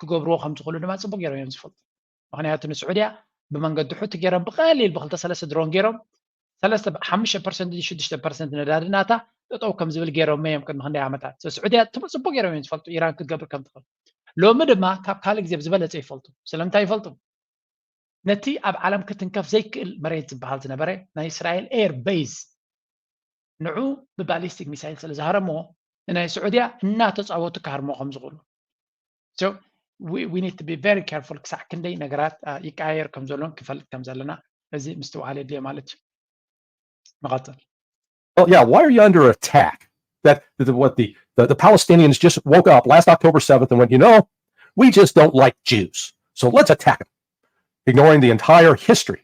ክገብርዎ ከም ዝኽእሉ ድማ ፅቡቅ ገይሮም እዮም ዝፈልጡ። ምክንያቱ ንስዑድያ ብመንገዲ ሑቲ ገይሮም ብቀሊል ብክልተ ሰለስተ ድሮን ገይሮም ሰለስተ ሓሙሽተ ፐርሰንት ሽዱሽተ ፐርሰንት ነዳዲ ናታ ጠጠው ከም ዝብል ገይሮም እዮም ቅድሚ ክንደይ ዓመታት። ስዑድያ ትም- ፅቡቅ ገይሮም እዮም ዝፈልጡ ኢራን ክትገብር ከም ትኽእል። ሎሚ ድማ ካብ ካልእ ግዜ ብዝበለፀ ይፈልጡ። ስለምንታይ ይፈልጡ? ነቲ ኣብ ዓለም ክትንከፍ ዘይክእል መሬት ዝበሃል ዝነበረ ናይ እስራኤል ኤር ቤዝ ንዑ ብባሊስቲክ ሚሳይል ስለ ዝሃረምዎ ንናይ ስዑድያ እናተፃወቱ ክሃርሞ ከም ዝኽእሉ። So we, we need to be very careful ክሳዕ ክንደይ ነገራት ይቀያየር ከም ዘሎን ክፈልጥ ከም ዘለና እዚ ምስትውዓል የድልዮ ማለት እዩ። ንቐፅል። Well, yeah, why are you under attack? That the- what the, the the Palestinians just woke up last October seventh and went, you know, we just don't like Jews, so let's attack them, ignoring the entire history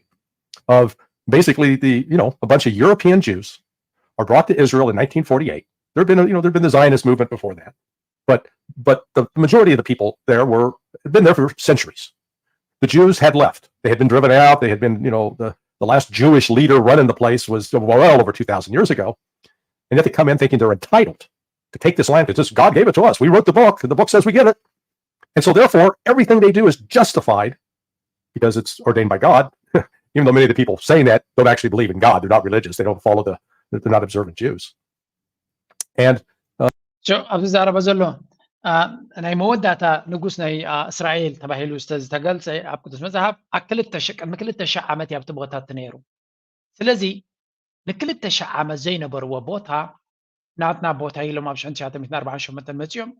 of basically the you know a bunch of European Jews are brought to Israel in nineteen forty-eight. There'd been a, you know there'd been the Zionist movement before that, but but the majority of the people there were had been there for centuries. The Jews had left; they had been driven out. They had been you know the the last Jewish leader running the place was well over two thousand years ago, and yet they come in thinking they're entitled to take this land because God gave it to us. We wrote the book, and the book says we get it. And so, therefore, everything they do is justified because it's ordained by God, even though many of the people saying that don't actually believe in God. They're not religious. They don't follow the, they're not observant Jews. And ኣብዚ ዝዛረበ ዘሎ ናይ መወዳእታ ንጉስ ናይ እስራኤል ተባሂሉ ዝተገልፀ ኣብ ቅዱስ መፅሓፍ ኣብ ክልተ ሺሕ ቅድሚ ክልተ ሺሕ ዓመት ኣብቲ ቦታ ነይሩ። ስለዚ ንክልተ ሺሕ ዓመት ዘይነበርዎ ቦታ ናትና ቦታ ኢሎም ኣብ ሽሕን ትሽዓተ ሚእትን ኣርባዓን ሸሞንተን መፂኦም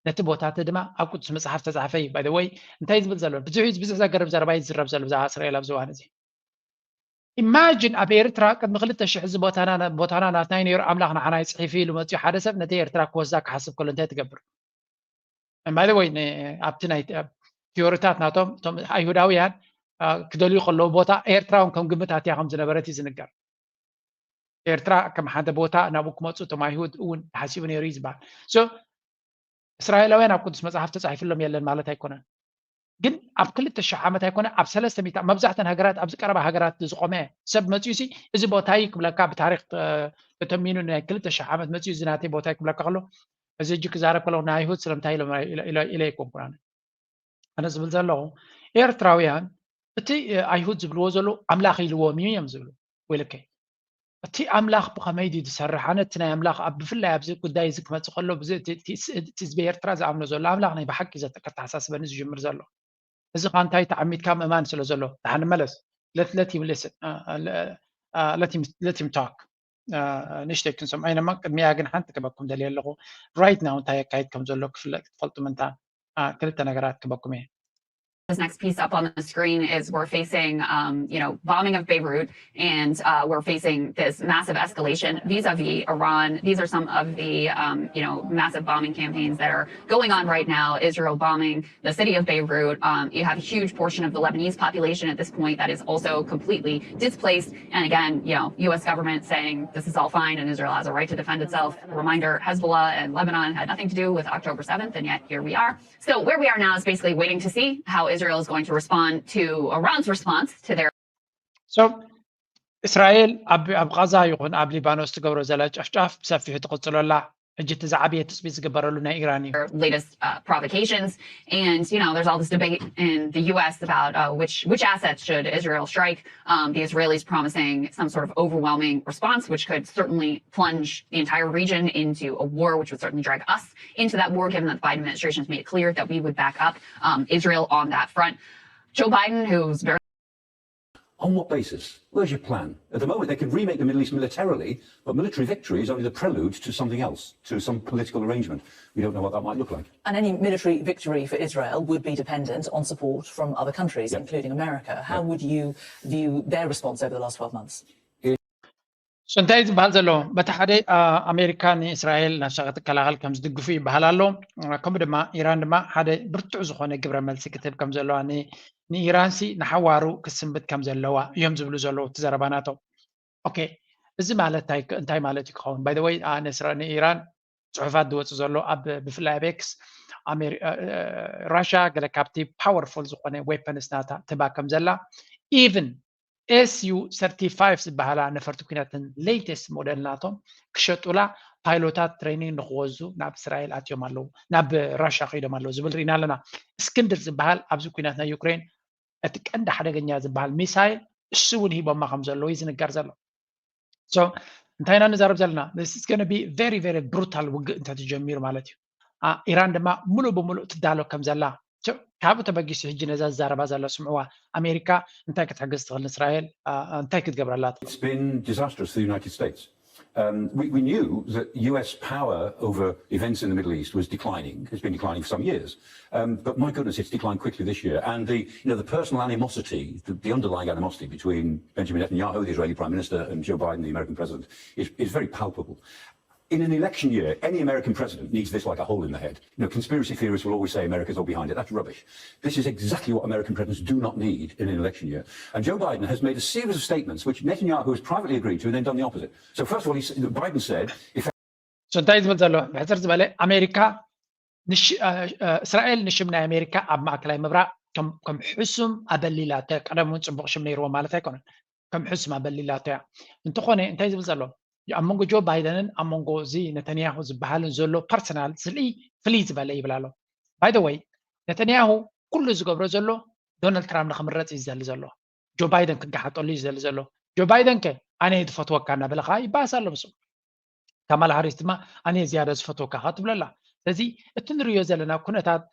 ነቲ ቦታ እቲ ድማ ኣብ ቅዱስ መፅሓፍ ተፃሕፈ እዩ። ባይ ወይ እንታይ ዝብል ዘሎ ብዙሕ ብዙሕ ዘገርም ዘረባ እዩ ዝዝረብ ዘሎ ብዛዕባ እስራኤል ኣብዚ እዋን እዚ። ኢማጂን ኣብ ኤርትራ ቅድሚ ክልተ ሽሕ እዚ ቦታና ቦታና ናትና እዩ ነይሩ ኣምላኽ ንዓና ይፅሒፍ ኢሉ መፂኡ ሓደ ሰብ ነቲ ኤርትራ ክወስዳ ክሓስብ ከሎ እንታይ ትገብር? ባይ ወይ ኣብቲ ናይ ቲዮሪታት ናቶም እቶም ኣይሁዳውያን ክደልዩ ከለዉ ቦታ ኤርትራ እውን ከም ግምት ኣትያ ከም ዝነበረት እዩ ዝንገር። ኤርትራ ከም ሓደ ቦታ ናብኡ ክመፁ እቶም ኣይሁድ እውን ተሓሲቡ ነይሩ እዩ ዝበሃል። እስራኤላውያን ኣብ ቅዱስ መፅሓፍ ተፃሒፍሎም የለን ማለት ኣይኮነን። ግን ኣብ ክልተ ሽሕ ዓመት ኣይኮነ ኣብ ሰለስተ ሚእቲ መብዛሕተን ሃገራት ኣብዚ ቀረባ ሃገራት ዝቆመ ሰብ መፅኡ ሲ እዚ ቦታ እዩ ክብለካ ብታሪክ ተተሚኑ ናይ ክልተ ሽሕ ዓመት መፅኡ እዚ ናተይ ቦታ እዩ ክብለካ ከሎ እዚ እጅ ክዛረብ ከለኩ ናይ ኣይሁድ ስለምንታይ ኢሎም ኢለ ኣይኮንኩን ኣነ። ኣነ ዝብል ዘለኹ ኤርትራውያን እቲ ኣይሁድ ዝብልዎ ዘለዉ ኣምላኽ ኢልዎም እዩ እዮም ዝብሉ። ወይለከ እቲ ኣምላኽ ብኸመይ ድዩ ዝሰርሕ? ኣነ እቲ ናይ ኣምላኽ ኣብ ብፍላይ ኣብዚ ጉዳይ እዚ ክመፅእ ከሎ ብዚ እቲ ህዝቢ ኤርትራ ዝኣምኖ ዘሎ ኣምላኽ ናይ ብሓቂ ዘተከተሓሳስበኒ ዝጅምር ዘሎ እዚ ካ እንታይ ተዓሚድካ ምእማን ስለ ዘሎ ደሓን መለስ let let him listen let him let him talk ንእሽተይ ክንሰምዖ ኢና እማ ቅድሚያ ግን ሓንቲ ክበኩም ደልየ ኣለኹ right now እንታይ የካይድ ከም ዘሎ ክፍለጥ ክትፈልጡ ምንታ ክልተ ነገራት ክበኩም እየ። This next piece up on the screen is we're facing, um, you know, bombing of Beirut, and uh, we're facing this massive escalation vis-a-vis Iran. These are some of the, um, you know, massive bombing campaigns that are going on right now. Israel bombing the city of Beirut. Um, you have a huge portion of the Lebanese population at this point that is also completely displaced. And again, you know, U S government saying this is all fine and Israel has a right to defend itself. Reminder: Hezbollah and Lebanon had nothing to do with October seventh, and yet here we are. So where we are now is basically waiting to see how Israel is going to respond to Iran's response to their so እስራኤል ኣብ ኣብ ቃዛ ይኹን ኣብ ሊባኖስ ትገብሮ ዘላ ጨፍጫፍ ብሰፊሑ ትቕጽሎ ኣላ። ሕጂ እቲ ዝዓበየ ትጽቢት ዝግበረሉ ናይ ኢራን እዩ። latest uh, provocations. And, you know, there's all this debate in the U S about uh, which, which assets should Israel strike. Um, the Israelis promising some sort of overwhelming response, which could certainly plunge the entire region into a war, which would certainly drag us into that war, given that the Biden administration has made it clear that we would back up um, Israel on that front. Joe Biden, who's very On what basis? Where's your plan? At the moment, they can remake the Middle East militarily, but military victory is only the prelude to something else, to some political arrangement. We don't know what that might look like. And any military victory for Israel would be dependent on support from other countries, including America. How would you view their response over the last twelve months? So እንታይ ዝበሃል ዘሎ? በቲ ሓደ ኣሜሪካ ንእስራኤል ናብሳ ክትከላኸል ከም ዝድግፉ ይበሃል ኣሎ። ከምኡ ድማ ኢራን ድማ ሓደ ብርቱዕ ዝኾነ ግብረ መልሲ ክትህብ ከም ዘለዋ ንኢራን ሲ ንሓዋሩ ክስንብት ከም ዘለዋ እዮም ዝብሉ ዘለዉ እቲ ዘረባ ናቶም። ኦኬ፣ እዚ ማለት እንታይ ማለት እዩ ክኸውን? ባይ ወይ ንኢራን ጽሑፋት ዝወፅ ዘሎ ኣብ ብፍላይ ኣብ ኤክስ ራሽያ ገለ ካብቲ powerful ዝኾነ weapons ናታ ትህባ ከም ዘላ even S U thirty five ዝበሃላ ነፈርቲ ኩናትን latest model ናቶም ክሸጡላ ፓይሎታት training ንክወዙ ናብ እስራኤል ኣትዮም ኣለዉ ናብ ራሽያ ከይዶም ኣለዉ ዝብል ርኢና ኣለና። እስክንድር ዝበሃል ኣብዚ ኩናት ናይ ዩክሬን እቲ ቀንዲ ሓደገኛ ዝበሃል ሚሳይል እሱ እውን ሂቦማ ከም ዘለዉ እዩ ዝንገር ዘሎ። So እንታይ ኢና ንዛረብ ዘለና? This is going to be very very brutal ውግእ እንተተጀሚሩ ማለት እዩ። ኢራን ድማ ሙሉእ ብሙሉእ ትዳሎ ከም ዘላ ካብኡ ተበጊሱ ሕጂ ነዛ ዝዛረባ ዘሎ ስምዕዋ። ኣሜሪካ እንታይ ክትሕግዝ ትኽእል ንእስራኤል? እንታይ ክትገብረላ ትኽእል? It's been disastrous for the United States. Um, we, we knew that U S power over events in the Middle East was declining. It's been declining for some years. Um, but my goodness, it's declined quickly this year. And the, you know, the personal animosity, the, the underlying animosity between Benjamin Netanyahu, the Israeli Prime Minister, and Joe Biden, the American President, is, is very palpable. In an election year, any American president needs this like a hole in the head. You know, conspiracy theorists will always say America's all behind it. That's rubbish. This is exactly what American presidents do not need in an election year. And Joe Biden has made a series of statements which Netanyahu has privately agreed to and then done the opposite. So first of all, he, Biden said, if እንታይ ዝብል ዘሎ ብሕፅር ዝበለ ኣሜሪካ እስራኤል ንሽም ናይ ኣሜሪካ ኣብ ማእከላይ ምብራቕ ከም ሕሱም ኣበሊላቶ። ቀደም እውን ፅቡቕ ሽም ነይርዎ ማለት ኣይኮነን። ከም ሕሱም ኣበሊላቶ እያ። እንተኾነ እንታይ ዝብል ዘሎ ኣብ መንጎ ጆ ባይደንን ኣብ መንጎ እዚ ነተንያሁ ዝበሃልን ዘሎ personal ስልኢ ፍልይ ዝበለ ይብል ኣሎ። By the way ነተንያሁ ኩሉ ዝገብሮ ዘሎ ዶናልድ ትራምፕ ንክምረፅ እዩ ዝደሊ ዘሎ። ጆ ባይደን ክገሓጠሉ እዩ ዝደሊ ዘሎ። ጆ ባይደን ከ ኣነ እየ ዝፈትወካ እናበለ ከዓ ይበኣስ ኣሎ ምስኡ። ካማላ ሃሪስ ድማ ኣነ እየ ዝያዳ ዝፈትወካ ከዓ ትብለላ። ስለዚ እቲ ንሪኦ ዘለና ኩነታት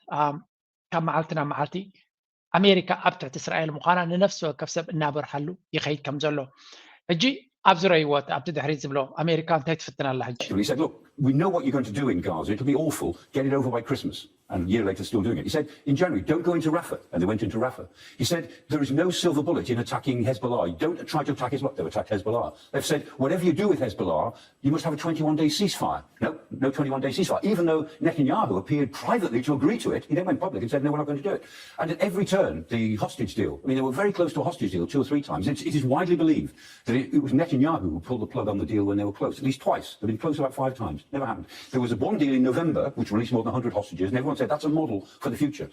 ካብ መዓልቲ ናብ መዓልቲ ኣሜሪካ ኣብ ትሕቲ እስራኤል ምዃና ንነፍሲ ወከፍ ሰብ እናበርሃሉ ይኸይድ ከም ዘሎ ሕጂ ኣብ ዝረይዎ ኣብቲ ድሕሪት ዝብሎ ኣሜሪካ እንታይ ትፍትን ኣላ ሕጂ? He said, look, we know what you're going to do in Gaza. It'll be awful. Get it over by Christmas. And a year later, still doing it. He said, in January, don't go into Rafah. And they went into Rafah. He said, there is no silver bullet in attacking Hezbollah. You don't try to attack Hezbollah. They've attacked Hezbollah. They've said, whatever you do with Hezbollah, you must have a twenty-one day ceasefire. No, no twenty-one day ceasefire. Even though Netanyahu appeared privately to agree to it, he then went public and said, no, we're not going to do it. And at every turn, the hostage deal, I mean, they were very close to a hostage deal two or three times. It's, it is widely believed that it, it was Netanyahu who pulled the plug on the deal when they were close, at least twice. They've been close about five times. Never happened. There was a one deal in November, which released more than one hundred hostages, and everyone said that's a model for the future.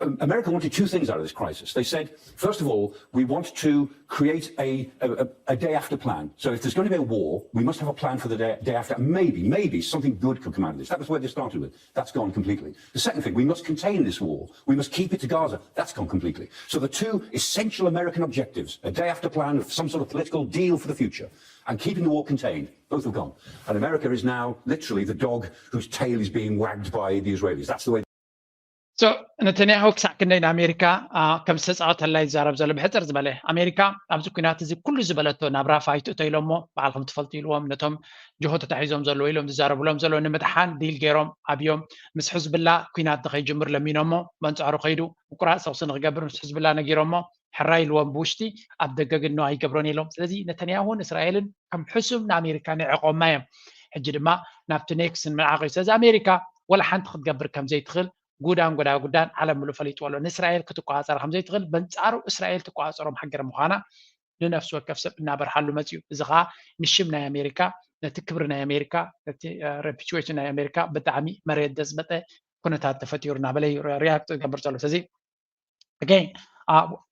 Um, America wanted two things out of this crisis. They said, first of all, we want to create a, a, a day after plan. So if there's going to be a war, we must have a plan for the day, day after. And maybe, maybe something good could come out of this. That was where they started with. That's gone completely. The second thing, we must contain this war. We must keep it to Gaza. That's gone completely. So the two essential American objectives, a day after plan, some sort of political deal for the future, and keeping the war contained, both have gone. And America is now literally the dog whose tail is being wagged by the Israelis. That's the way ነተንያሁ ክሳዕ ክንደይ ንኣሜሪካ ከም ዝተፃወተላ ይዛረብ ዘሎ። ብሕፅር ዝበለ ኣሜሪካ ኣብዚ ኩናት እዚ ኩሉ ዝበለቶ ናብ ራፋ ኣይትእቶ ኢሎሞ፣ ባዕልኩም ትፈልጡ ኢልዎም። ነቶም ጅሆ ተታሒዞም ዘለዎ ኢሎም ዝዛረብሎም ዘሎ ንምድሓን ዲል ገይሮም ኣብዮም። ምስ ሕዝብላ ኩናት ንከይጅምር ለሚኖሞ፣ በንፃሩ ከይዱ ምቁራፅ ተኩሲ ንክገብር ምስ ሕዝብላ ነጊሮሞ፣ ሕራይ ኢልዎም ብውሽጢ ኣብ ደገ ግን ኖ ኣይገብሮን ኢሎም። ስለዚ ነተንያሁን እስራኤልን ከም ሕሱም ንኣሜሪካ ንዕቆማ እዮም። ሕጂ ድማ ናብቲ ኔክስን ምንዓቕ እዩ። ስለዚ ኣሜሪካ ወላ ሓንቲ ክትገብር ከም ዘይትኽእል ጉዳን ጎዳጉዳን ዓለም ምሉእ ፈሊጥዎ ኣሎ። ንእስራኤል ክትቆፃፀራ ከም ዘይትኽእል በንፃሩ እስራኤል ትቆፃፀሮም ሃገር ምዃና ንነፍሲ ወከፍ ሰብ እናበርሃሉ መፅዩ። እዚ ከዓ ንሽም ናይ ኣሜሪካ፣ ነቲ ክብሪ ናይ ኣሜሪካ፣ ነቲ ሬፒቹዌሽን ናይ ኣሜሪካ ብጣዕሚ መሬት ዘፅበጠ ኩነታት ተፈጢሩ እናበለ እዩ ሪያክት ዝገብር ዘሎ። ስለዚ again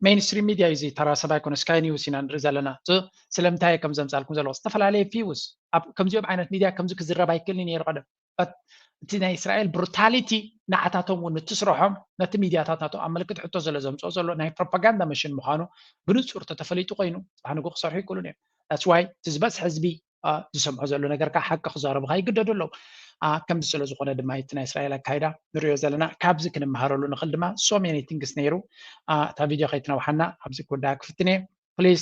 ሜይንስትሪም ሚድያ እዩ እዚ፣ ተራ ሰብ ኣይኮነ። ስካይ ኒውስ ኢና ንርኢ ዘለና። ስለምንታይ ከም ዘምፃልኩም ዘለዎ ዝተፈላለየ ፊውስ ኣብ ከምዚኦም ዓይነት ሚድያ ከምዚ ክዝረብ ኣይክእልን ነይሩ ቀደም። እቲ ናይ እስራኤል ብሩታሊቲ ንዓታቶም እውን ንትስርሖም ነቲ ሚድያታት ናቶም ኣብ ምልክት ሕቶ ስለ ዘምፅኦ ዘሎ ናይ ፕሮፓጋንዳ መሽን ምዃኑ ብንፁር ተተፈሊጡ ኮይኑ ፅባሕ ንግሆ ክሰርሑ ይክእሉን እዮም። That's why እቲ ዝበዝሕ ህዝቢ ዝሰምዖ ዘሎ ነገር ከዓ ሓቂ ክዛረቡ ከዓ ይግደዱ ኣለዉ። ከምዚ ስለ ዝኾነ ድማ እቲ ናይ እስራኤል ኣካይዳ ንሪኦ ዘለና። ካብዚ ክንመሃረሉ ንኽእል ድማ so many things ነይሩ። እታ ቪድዮ ከይትነውሓና ኣብዚ ክወዳኣ ክፍትን እየ። ፕሊስ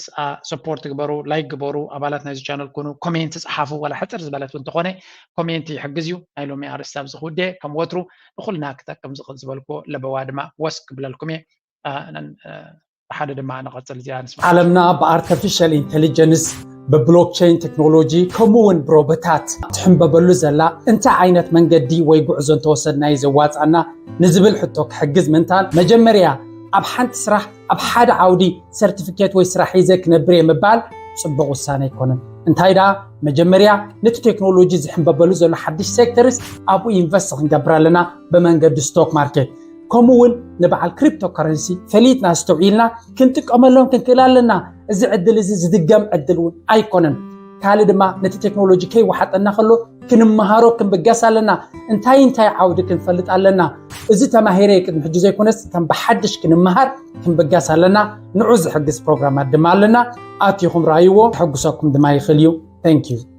ሰፖርት ግበሩ፣ ላይክ ግበሩ፣ ኣባላት ናይዚ ቻነል ኩኑ፣ ኮሜንት ጸሓፉ፣ ዋላ ሕጽር ዝበለት እውን ተኾነ ኮሜንት ይሕግዝ እዩ። ናይ ሎሚ ኣርእስቲ ኣብዚ ክውደ ከም ወትሩ ንኹልና ክጠቅም ዝኽእል ዝበልኩ ለበዋ ድማ ወስ ክብለልኩም እየ። ሓደ ድማ ንቐጽል እዚኣ ንስማ። ዓለምና ብኣርቲፊሻል ኢንቴሊጀንስ፣ ብብሎክቸይን ቴክኖሎጂ ከምኡ እውን ብሮቦታት ትሕንበበሉ ዘላ እንታይ ዓይነት መንገዲ ወይ ጉዕዞ እንተወሰድና እዩ ዘዋጻና ንዝብል ሕቶ ክሕግዝ ምንታል መጀመርያ ኣብ ሓንቲ ስራሕ ኣብ ሓደ ዓውዲ ሰርቲፊኬት ወይ ስራሕ ሒዘ ክነብር እየ ምባል ጽቡቕ ውሳነ ኣይኮነን። እንታይ ደኣ መጀመርያ ነቲ ቴክኖሎጂ ዝሕንበበሉ ዘሎ ሓድሽ ሴክተርስ ኣብኡ ኢንቨስት ክንገብር ኣለና ብመንገዲ ስቶክ ማርኬት። ከምኡ እውን ንበዓል ክሪፕቶ ከረንሲ ፈሊጥና ኣስተውዒልና ክንጥቀመሎም ክንክእል ኣለና። እዚ ዕድል እዚ ዝድገም ዕድል እውን ኣይኮነን። ካልእ ድማ ነቲ ቴክኖሎጂ ከይወሓጠና ከሎ ክንመሃሮ ክንብገስ ኣለና። እንታይ እንታይ ዓውዲ ክንፈልጥ ኣለና። እዚ ተማሂረ ቅድሚ ሕጂ ዘይኮነስ ከም ብሓድሽ ክንመሃር ክንብገስ ኣለና። ንዑ ዝሕግዝ ፕሮግራማት ድማ ኣለና። ኣቲኹም ረኣይዎ፣ ክሕጉሰኩም ድማ ይኽእል እዩ። Thank you።